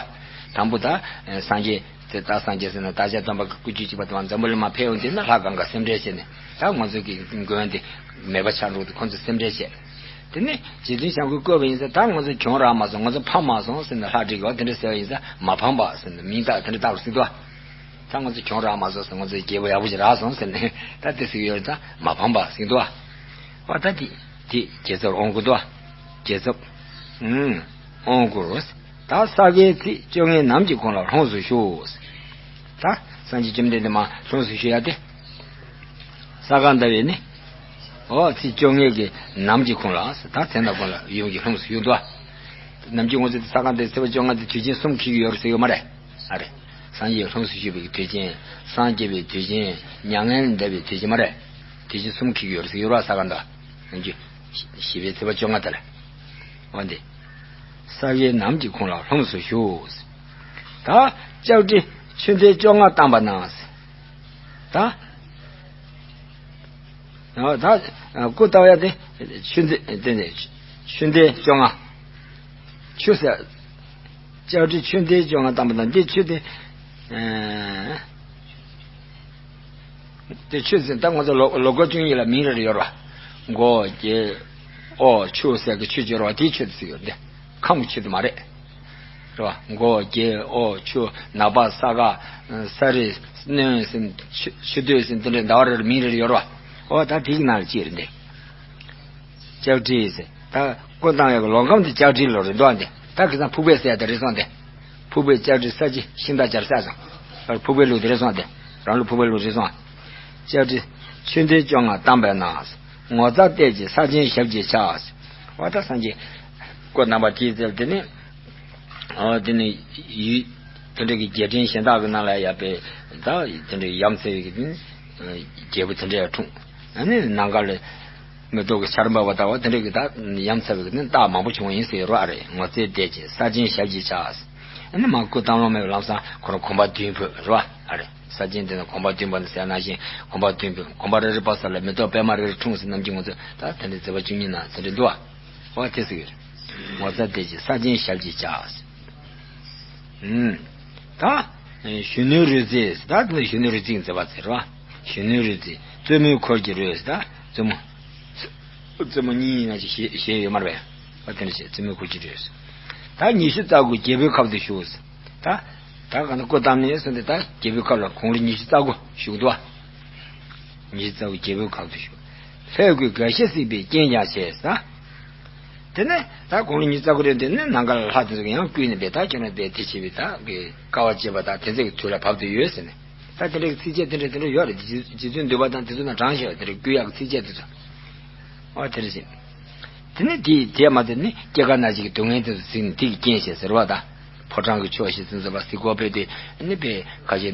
དང་པོ་ད། སངས་རྒྱས། དེ་ད་སངས་རྒྱས་ཟེར་ན་བདག་ཅག་སྟོན་པ་གི་སྐུ་རྒྱུད་གཅིག་པ་དང་འཛམ་བུ་གླིང་མ་ཕེབས་འོང་དུས་ན་ལྷ་གང་ག་སེམས་ཁྲལ་བྱས་ནས་ད་ང་ཚོ་གི་མགོན་དེ་མེད་པ་ཆགས་འགྲོ་དུས་ཁོང་ཚོ་སེམས་ཁྲལ་བྱས། དེ་ནས་རྗེ་བཙུན་བྱམས་མགོན་བསྐོས་པ་ཡིན་ཙང་ད་ང་ཚོ་གྱོང་རག་མ་སོང་ང་ཚོ་ཕམ་མ་སོང་ཟེར་ནས་ལྷ་བྲིས་གི་འོ་དེ་འདྲ་ཟེར་བ་ཡིན་ཙང་མ་ཕམ་པ་ཟེར་ནས་མིང་བཏགས་དེ་འདྲ་བཏགས་པ་ཟེར་འདུག་བ། ད་ང་ཚོ་གྱོང་རག་མ་སོང་ཟེར་ང་ཚོ་རྒྱལ་པོ་ཡག་པོ་ཞིག་རག་སོང་ཟེར་ནས་ད་དེ་ཟེར་གྱི་ཡོད་ཙང་མ་ཕམ་པ་ཟེར་འདུག་བ། འོ་ད་དེ་དེ་རྒྱལ་ཚབ་དབང་བསྐུར་འདུག་བ། རྒྱལ་ཚབ། ཨུམ། དབང་བསྐུར། ད་ས་གའི་ཚིག་བཅོ་ལྔའི་ནམ་གྱི་གུང་ལ་ལྷུམས་སུ་ཞུགས། ད་སངས་རྒྱས་བཅོམ་ལྡན་འདས་མ་ལྷུམས་སུ་ཞུགས་ཡ་དེ། ས་ག་ཟླ་བའི་ནི། འོ་ཚེས་བཅོ་ལྔའི་གི་ནམ་གྱི་གུང་ལ་ད་མཚན་ནམ་གུང་ལ་ཡུམ་གྱི་ལྷུམས་སུ་ཞུགས་འདུག་བ། ནམ་རྒྱུན་ང་ཚོ་ས་ག་ཟླ་བའི་ཚེས་པ་བཅོ་ལྔ་དེ་དུས་ཆེན་གསུམ་འཁེལ་གྱི་ཡོད་རེད་ཟེར་ཡོད་མ་རེད། ཨ་རེད། སངས་རྒྱས་ལྷུམས་སུ་ཞུགས་པའི་དུས་ཆེན། སངས་རྒྱས་པའི་དུས་ཆེན། མྱ་ངན་འདས་པའི་དུས་ཆེན་མ་རེད། དུས་ཆེན་གསུམ་འཁེལ་གྱི་ཡོད་རེད་ཟེར་ཡོད་རེད་བ་ས་ག་ཟླ། ནམ་རྒྱུན། བཞི་པའི་ཚེས་པ་བཅོ་ལྔ་དེ་ལ། འོ་འདི། ས་གའི་ནམ་གྱི་གུང་ལ་ལྷུམས་སུ་ཞུགས། ད་ལྕགས་སྤྲེལ་ཆུ་ཟླའི་བཅོ་ལྔ་བལྟམས་པ་ན། ད། ད་སྐུ་བལྟམས་ཡ་དེ་ཆུ་ཟླའི་དེ་ནས་ཆུ་ཟླའི་བཅོ་ལྔ། ཆུ་ཟེར། ལྕགས་སྤྲེལ་ཆུ་ཟླའི་བཅོ་ལྔ་བལྟམས་པ་ན་འདི་ཆུ་དེ། ཨ། དེ་ཆུ་ཟེར་ད་ང་ཚོ་ལོ་ལོ་འཁོར་བཅུ་གཉིས་ལ་མིང་རེ་རེ་ཡོད་ར། མགོ་རྒྱལ། ཨོ་ཆུ་ཟེར་གི་ཆུ་ཅིག་ཡོད་ར་དེའི་ཆུ་དེ་ཟེར་ཡོད་དེ། ཁམས་ཀྱི་ཆུ་དེ་མ་རེད། རེད་བ། མགོ་རྒྱལ་ཨོ་ཆུ་ནག་པ་ས་ག་ས་རི་སྣོན་ཟེར་ཆུ་ཆུ་སྟོད་ཟེར་དེ་འདྲའི་ཟླ་བ་རེ་རེ་མིང་རེ་རེ་ཡོད་ར། ཨོ་ད་དེ་གི་ནང་ལ་གཅིག་རེད་འདི། ལྕགས་སྤྲེལ་ཟེར། ད་སྐུ་བལྟམས་ཡག་གི་ལོ་ཁམས་དེ་ལྕགས་སྤྲེལ་ལོ་རེད་འདུག་ཨ་འདི། ད་ཁ་སང་ཕུར་བུ་ཟེར་ཡ་དེ་རེད་སོང་སྟེ། ཕུར་བུ་ལྕགས་སྤྲེལ་ས་བྱི་ཤིང་རྟ་བྱར་ས་སོང་། ཕུར་བུའི་ལུགས་དེ་རེད་སོང་སྟེ། རང་ལུགས་ཕུར་བུའི་ལུགས་རེད་སོང་། ལྕགས་སྤྲེལ་ཆུ་ཟླའི་བཅོ་ལྔ་བལྟམས་པས་ན། ངོ་མཚར་ལྟས་ཀྱི་ས་ཆེན་ཞབས་ཀྱིས་ཕྱག། འོ་ད་སངས་རྒྱས་སྐུ་བལྟམས་པ་དེའི་ཚེ་དེ་ནི། འོ་དེ་ནི་ཡུལ་དེ་འདྲ་གི་རྒྱལ་ཕྲན་གཞན་དག་གི་ནང་ལ་ཡ་པའི་ད་དེ་འདྲ་ཡ་མཚར་བའི་གི་དེ་ནི་རྒྱལ་པོ་དེ་འདྲ་ཡ་འཁྲུངས། ཨ་ནི་ནམ་མཁའ་ལ། མེ་ཏོག་གི་ཆར་འབབ་པ་ལྟ་བུ་དེ་འདྲ་གི་ད་ཡ་མཚར་བའི་ནི་རྟགས་མང་པོ་བྱུང་བ་ཡིན་ཟེར་རོ་ཨ་རེ། ངོ་མཚར་ལྟས་ཀྱི་ས་ཆེན་ཞབས་ཀྱིས་ཕྱག། ཨ་ནི་མར་སྐུ་བལྟམས་ལོང་མེད་པའི་ལམ་སང་ཁོ་རང་གོམ་པ་བདུན་བོད་རོ་ཨ་རེ། ས་ཆེན་དེ་ན་གོམ་པ་བདུན་བོད་ཟེར་ན་བཞིན་གོམ་པ་བདུན་བོད་གོམ་པ་རེ་རེ་བོད་ས་ལ་མེ་ཏོག་པད་མ་རེ་རེ་འཁྲུངས་ཟེར་ནམ་རྒྱུན་ང་ཚོས་ད་དེ་འདྲའི་མཛད་པ་བཅུ་གཉིས་ནང་དེ་འདྲ་འདུག་ཨ། འོ་དེ་ཟེར་གི་རེད། ངོ་མཚར་ལྟས་ཀྱི་ས་ཆེན་ཞབས་ཀྱིས་ཕྱག། ཨུམ། ད། གཞོན་ནུའི་རོལ་རྩེད་ད་དེ་ལ་གཞོན་ནུའི་རོལ་རྩེད་ཀྱི་མཛད་པ་ཟེར་བ། གཞོན་ནུའི་རོལ་རྩེད་རྩེད་མོའི་འཁོར་གྱི་རོལ་ཟེར་ད་རྩེད་མོ། རྩེད་མོ་གཉིས་ཡིན་ན་ཅིག་གཞས་གཞས་ཡོད་མ་རེད་པས། ཨ་དེ་འདྲ་བྱས་རྩེད་མོའི་འཁོར་གྱི་རོལ་ཟེར། ད་ཉི་ཤུ་རྩ་དགུ་རྒྱལ་པོའི་ཁབ་ཏུ་བཞུགས། ད་ད་ག་ན་སྐུ་བལྟམས་ནས་སོང་སྟེ་ད་རྒྱལ་པོའི་ཁབ་ལ་དགུང་ལོ་ཉི་ཤུ་རྩ་དགུ་བཞུགས་འདུག་བ། ཉི་ཤུ་རྩ་དགུ་རྒྱལ་པོའི་ཁབ་ཏུ་བཞུགས། ལྷའི་སྐུའི་དགའ་བཞི་གཟིགས་པའི་རྐྱེན་ཀྱང་བྱས་ཟེར། དེ་ནས་ད་དགུང་ལོ་ཉི་ཤུ་རྩ་དགུ་རེད། དེ་ནས་ནམ་མཁའ་ལ་ལྷ་དེ་ཚོ་གིས་ཡང་བསྐུལ་ནས་པས་ད་ཁྱོད་རང་དེ་དེ་བྱེད་པའི་ད་གི་དཀའ་བ་སྤྱད་པ་ད་དེ་ཚོ་གི་དུས་ལ་བབ་ཏུ་ཡོད་ཟེར་ནས། ད་དེ་འདྲའི་ཚིགས་བཅད་དེ་འདྲ་དེ་འདྲ་ཡོད་རེད། རྗེ་རྗེ་བཙུན་འདུས་པ་དང་དེ་ཚོ་ནང་དྲངས་བཞག་པ་དེ་འདྲ་བསྐུལ་ཡག་གི་ཚིགས་བཅད་དེ་ཚོ། ཨོ་དེ་འདྲ་ཞིག་དེ་ནས་དེ་དེ་མ་ཚད་ནི་སྐྱེ་རྒ་ན་འཆི་གི་སྡུག་བསྔལ་དེ་ཚོ་གཟིགས་ནས་དེ་གི་རྐྱེན་བྱས་ཟེར་བ་དང་། ཕོ་བྲང་གི་ཕྱོགས་བཞི་ཚུན་ཚོད་པ་གཟིགས་སྐོར་སྤེལ་ཏེ་ནི་པས་ཁ་ཤས་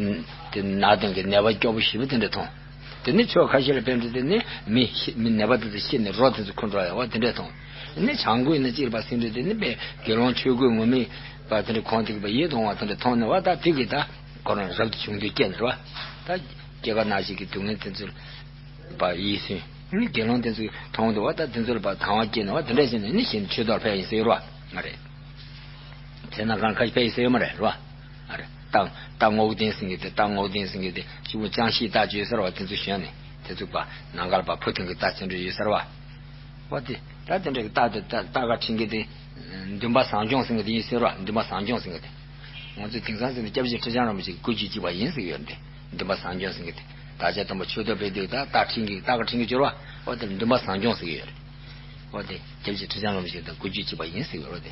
དེ་ནག་དོན་གྱི་ནད་པ་སྐྱོ་པོ་ཞེ་པོ་དེ་འདྲ་མཐོང་། དེ་ནི་ཕྱོགས་ཁ་ཤས་ལ་ཕན་ཚུན་དེ་ནི་མི་ཤི་མི་ནད་པ་དེ་ཚོ་ཤི་ནས་རོ་དེ་ཚོ་ཁུ་འགྲོ་ཡ་བ་དེ་འདྲ་མཐོང་། ནི་བྱང་སྒོས་ནི་ཅིར་པ་སེང་འབྲས་དེ་ནི་པས་དགེ་སློང་ཆོས་གོས་ངུར་སྨྲིག་པ་དེ་འདྲ་གོན་ཏེ་གི་པ་ཡིད་དུ་འོང་བ་དེ་འདྲ་མཐོང་ནས་བ་ད་དེ་གི་ད་ཁོ་རང་རབ་ཏུ་བྱུང་དུས་སྐྱེས་ནས་རེད་བ། ད་སྐྱེ་རྒ་ན་འཆི་གི་སྡུག་བསྔལ་དེ་ཚོ་པ་ཡིད་སུན། ནི་དགེ་སློང་དེ་ཚོས་མཐོང་དུས་བ་ད་དེ་ཚོ་ལ་པ་དང་བ་སྐྱེས་ནས་བ་དེ་འདྲ་བྱས་ནས་ནི་གཞན་ཆོས་ཐོག་ཕེབས་ཡིན་ཟེར་བ་ང་རེད། དེ་ན་གང་ཁ་ཕེབས་ཡིན་ཟེར་ཡོད་མ་རེད་རོ། ཨ་རེད། རྟ་རྟ་རྔོག་ལྡན་ཟེར་མཁན་དེ་རྟ་རྔོག་ལྡན་ཟེར་མཁན་དེ་གཅིག་པུ་ཅང་ཤེས་རྟ་བཅོས་ཟེར་བ་དེ་ཚོ་བྱོན་ནས་དེ་ཚོ་པ་ནམ་མཁའ་ལ་པ་འཕུར་ཐེངས་ཀྱི་རྟ་ཅན་འདྲ་ཡོད་ཟེར་བ། བ་དེ་ད་དེ་འདྲ་གི་རྟ་དེ་རྟ་རྟ་ཁ་ཁྲིད་མཁན་དེ་འདུན་པ་བཟང་སྐྱོང་ཟེར་མཁན་དེ་ཡིན་ཟེར་བ། འདུན་པ་བཟང་སྐྱོང་ཟེར་མཁན་དེ། ང་ཚོས་དེང་སང་ཟེར་ན་སྐྱབས་རྗེ་ཁྲི་བྱང་རིན་པོ་ཆེ་གི་སྐུ་རྒྱུད་གཅིག་པ་ཡིན་ཟེར་གྱི་ཡོད་རེད་དེ། འདུན་པ་བཟང་སྐྱོང་ཟེར་མཁན་དེ། བདག་ཅག་དམ་པ་ཆོས་ཐོག་ཕེབས་དུས་ད་རྟ་ཁྲིད་མཁན་རྟ་ཁ་ཁྲིད་མཁན་སྦྱོར་བ། འོ་དེ་ལ་འདུན་པ་བཟང་སྐྱོང་ཟེར་གྱི་ཡོད་རེད། འོ་དེ་སྐྱབས་རྗེ་ཁྲི་བྱང་རིན་པོ་ཆེ་དང་སྐུ་རྒྱུད་གཅིག་པ་ཡིན་ཟེར་གྱི་ཡོད་རེད་དེ།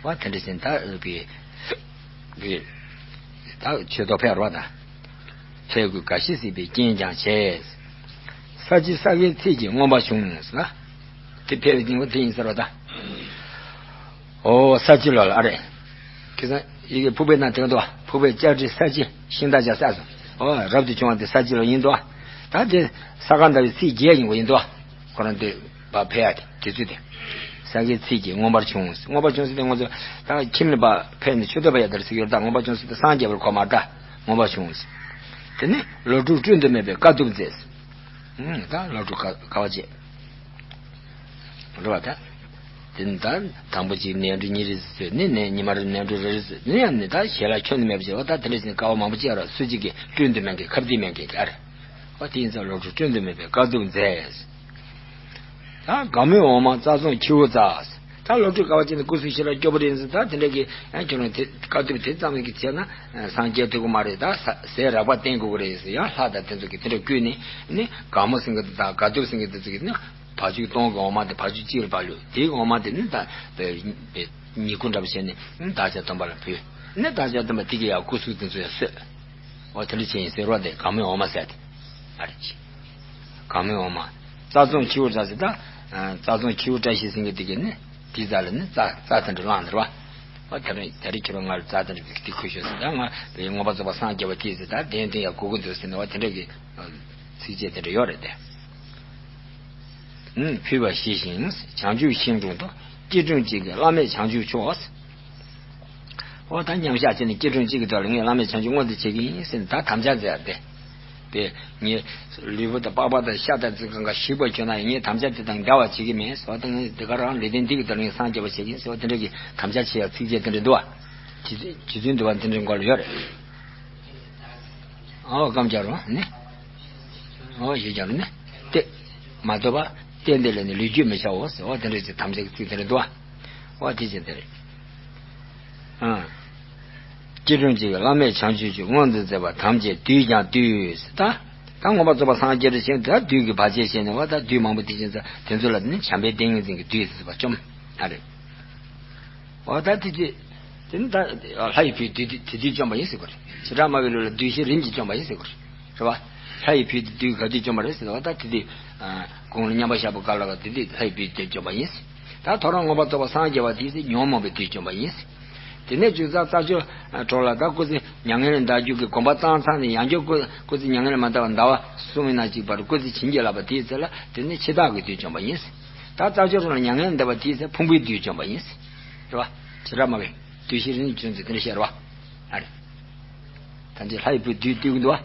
འོ་དེ་འདྲ་ཟེར་ད་གི་གི་ད་ཆོས་ཐོག་ཕེབས་རོགས་དང་། ལྷའི་སྐུའི་དགའ་བཞི་གཟིགས་པའི་རྐྱེན་ཀྱང་བྱས། ས་བཅུ་ས་དགེ་ཚིག་གི་མངོན་པར་བྱུང་ཟེར་ན། དེ་ཕེབས་པའི་རྐྱེན་པོ་དེ་ཡིན་ཟེར་བ་དང་། ཨོ་ས་བཅུ་ལ་ལ་ཨ་རེད། ཁྱེད་ཚང་ཡི་གེ་ཕུར་པའི་ནང་དེ་འདུག་ཕུར་པའི་ལྕགས་བྲིས་ས་བཅུ་ཤིང་རྟ་བྱ་ས་སོ། ཨོ་རབ་ཏུ་བྱུང་བ་དེ་ས་བཅུ་ལ་ཡིན་འདུག་ད་དེ་ས་ག་ཟླ་བའི་ཚེས་བརྒྱད་ཡིན་དགོས་ཡིན་འདུག་ཁོ་རང་དེ་བ་ཕེབས་ཡ་དེ་དུས་ཚོད་དེ། ས་དགེ་ཚིག་གི་མངོན་པར་བྱུང་། མངོན་པར་བྱུང་ཟེར་དེ་ང་ཚོ་ད་ཁྱིམ་ནས་བ་ཕེབས་ནས་ཆོས་ཐོག་ཕེབས་ཡ་དེར་ཟེར་གྱི་ཡོད། ད་མངོན་པར་བྱུང་ཟེར་དེ་སངས་རྒྱས་པར་གོ་མ་ད་མངོན་པར་བྱུང་ཟེར། དེ་ནི་ལོ་དྲུག་སྤྲོ་འདུ་མེད་པའི་དཀའ་ཐུབ་མཛད། ཨུམ། ད་ལོ་དྲུག་དཀའ་དཀའ་བ་སྤྱད། རེད་བ་ད། དེ་ནི་ད་དང་པོ་གཅིག་ནས་འབྲུ་གཉིས་རེ་ཟོས་ནི་ནས་ཉི་མ་རེ་ནས་འབྲུ་རེ་རེ་ཟོས་ནི་ཡང་ནི་ད་ཞལ་ལག་ཁྱོན་ནས་མེད་པ་བྱས་བ་ད་དེ་འདྲ་ཞིག་དཀའ་བ་མང་པོ་སྤྱད་ར་སུ་གཅིག་གིས་སྤྲོ་འདུ་མེད་མཁན་ཁ་བདེ་མེད་མཁན་གྱི་ཨ་རེ། བ་དེ་ཡིན་ཙང་ལོ་དྲུག་སྤྲོ་འདུ་མེད་པའི་དཀའ་ཐུབ་མཛད། ད་དགའ་མོའི་འོ་མ་རྩྭ་རྫོང་ཁྱེའུ་བཙགས། ད་ལོ་དྲུག་དཀའ་བ་སྤྱད་ནས་སྐུ་གཟུགས་ཞེ་དྲག་སྐྱོ་པོ་རེད་ཟེར། ད་དེ་འདྲ་གི་ཡང་ཁྱོད་རང་དེ་དཀའ་ཐུབ་དེ་ཙམ་གྱིས་བྱས་ན་སངས་རྒྱས་ཐུབ་ཀྱི་མ་རེད། ད་ཟས་རགས་པ་བསྟེན་དགོས་ཀྱི་རེད་ཟེར། ཡང་ལྷ་དང་དེ་ཚོ་གིས་དེ་འདྲ་བསྐུལ་ནས་ནི་དགའ་མོ་ཟེར་མཁན་དེ་དང་དགའ་ཐུབ་ཟེར་མཁན་དེ་ཚོ་གིས་ནི་བ་ཕྱུགས་སྟོང་གི་འོ་མ་དེ་བ་ཕྱུགས་གཅིག་ལ་ཕར་བླུགས། དེའི་འོ་མ་དེ་ནི་ད་ཉིད་སྐུ་འདྲ་པོ་བྱས་ནས་བདག་ཅག་སྟོན་པ་ལ་ཕུལ། ནི་བདག་ཅག་སྟོན་པ་དེ་གིས་ཡང་སྐུ་གཟུགས་དེ་ཚོ་ཡང་གསོས། འོ་དེ་འདྲ་བྱས་ཡིན་ཟེར་བ་དེ་དགའ་མོའི་འོ་མ་ཟེར་དེ། ཨ་རེ་ཅི། དགའ་མོའི་འོ་མ། རྩྭ་རྫོང་ཁྱེའུ་བཙགས་ཟེར་ད། རྩྭ་རྫོང་ཁྱེའུ་བཀྲ་ཤིས་ཟེར་མཁན་དེ་གིས་ནི་དེའི་རྩ་ལ་ནི་རྩྭ་རྩྭ་དེ་འདྲ་བླངས་ནས་རེད་བ། འོ་དེ་རིང་དེ་རིང་ཁྱོད་རང་ང་ལ་རྩྭ་དེ་འདྲ་དེ་ཁུར་ཤོག་ཟེར། ད་ང་བའི་མངོན་པར་རྫོགས་པར་སངས་རྒྱས་པ་དེ་ཟེར་ད་གདན་དེ་ཡང་སྒུག་གི་འདུག་ཟེར་ནས་བ་དེ་འདྲ་གི་ཚིགས་བཅད་དེ་འདྲ་ཡོད་རེད་དེ། ཕུལ་བ་ཞི་ཞིང་བྱང་ཆུབ་ཤིང་དྲུང་དུ། སྐྱིལ་ཀྲུང་གཅིག་གིས་བླ་མེད་བྱང་ཆུབ་མཆོག། འོ་ད་མཉམ་བཞག་བྱས་ནས་སྐྱིལ་ཀྲུང་གཅིག་གི་ཐོག་ལ་ངས་བླ་མེད་བྱང་ཆུབ་མངོན་དུ་བྱེད་ཀྱི་ཡིན་ཟེར་ནས་ད་དམ་བཅའ་མཛད་ཡ་དེ། དེ་ངས་ལུས་པོ་དང་པགས་པ་དང་ཤ་དང་ཚིལ་གང་ག་ཞིག་པར་གྱུར་ན་ཡང་ངས་དམ་བཅའ་དེ་དང་འགལ་བ་བྱེད་ཀྱི་མེད་ཟེར་བ་དང་། ངས་དེ་ག་རང་ལས་དོན་འདི་གི་ཐོག་ལ་ངས་སངས་རྒྱས་པ་བྱེད་ཀྱི་ཡིན་ཟེར་བ་དེ་འདྲ་གི་དམ་བཅའ་བྱེད་ཡ་ཚིགས་བཅད་དེ་འདྲ་འདུག་བ། རྗེ་བཙུན་འདུས་པ་དེ་འདྲའི་མགོ་ལ་ཡོད་རེད། ཨོ་སྐམ་རྒྱག་རོགས་ནི། ཨོ་ཞེས་རྒྱག་རོགས་ནི། སྟེ། མ་ཐོབ་པ། སྟེ་འདི་ལས་ནི་ལུས་རྒྱུད་མི་བྱའོ་ཟེར། ཨོ་དེ་འདྲ་ཅིག་དམ་བཅའ་གི་ཚིག་དེ་འདྲ་འདུག་བ། ཨོ་དེ་ཅིག་དེ་རེད། ཨ། སྐྱིལ་ཀྲུང་གཅིག་གིས་བླ་མེད་བྱང་ཆུབ་མཆོག། མངོན་དུ་མཛད་པ་ཐམས་ཅད་བདུད་ཀྱང་བཏུལ་ཟེར་ད། ད་མངོན་པར་རྫོགས་པ་སངས་རྒྱས་རེ་བྱས་ད་བདུད་ཀྱིས་བར་ཆད་བྱས་ནས་བ་ད་བདུད་མང་པོ་དེ་བཞིན་དེ་ཚོ་ལ་ནི་བྱམས་པའི་ཏིང་ངེ་འཛིན་གྱི་བདུད་ཟེར་བ་བཅོམ། ཨ་རེད། འོ་ད་དེ་དུས། དེ་ནི་ད་ལྷ་ཡི་བུས་བདུད་དེ་དུས་བཅོམ་པ་ཡིན་ཟེར་དགོས་རེད། བྱེ་བྲག་སྨྲ་བའི་ལུགས་ལ་བདུད་བཞི་རིམ་གྱིས་བཅོམ་པ་ཡིན་ཟེར་དགོས་རེད། རེད་བ། ལྷ་ཡི་བུས་དེ་བདུད་ག་དུས་བཅོམ་པ་རེད་ཟེར་བ་ད་དེ་དུས། དགུང་ལོ་མཉམ་པ་བཞག་པ་ག་ལ་བ་དེ་དུས་ལྷ་ཡི་བུས་བདུད་བཅོམ་པ་ཡིན་ཟེར། ད་ཐོ་རངས་མངོན་པར་རྫོགས་པ་སངས་རྒྱས་པ་དེ་ཟེར་ཉོན་མོངས་པའི་བདུད་བཅོམ་པ་ཡིན་ཟེར། དེ་ནས་བཅུ་རྩ་རྩ་བཅུ་གྲོལ་ལ་ད་སྐུ་ཚེ་མྱ་ངན་ལས་འདའ་རྒྱུ་གི་གོམ་པ་བཏང་ཚར་ནས་ཡང་བསྐྱར་སྐུ་སྐུ་ཚེ་མྱ་ངན་ལས་མ་འདའ་བར་ཟླ་བ་གསུམ་ཡིན་ན་གཅིག་བར་སྐུ་ཚེ་བྱིན་གྱིས་བརླབས་པ་དེའི་ཚེ་ལ་དེ་ནི་འཆི་བདག་གི་བདུད་བཅོམ་པ་ཡིན་ཟེར། ད་རྩ་བཅུ་རང་ལ་མྱ་ངན་འདས་པ་དེའི་ཚེ་ཕུང་པོའི་བདུད་བཅོམ་པ་ཡིན་ཟེར། རེད་བ། བྱེ་བྲག་སྨྲ་བའི་བདུད་བཞི་རིམ་བྱོན་ཚུལ་དེ་འདྲ་བཤད་རེད་བ། ཨ་རེ། ད་འདི་ལྷ་ཡི་བུས་བདུད་བཏུལ་གྱི་འདུག་བ།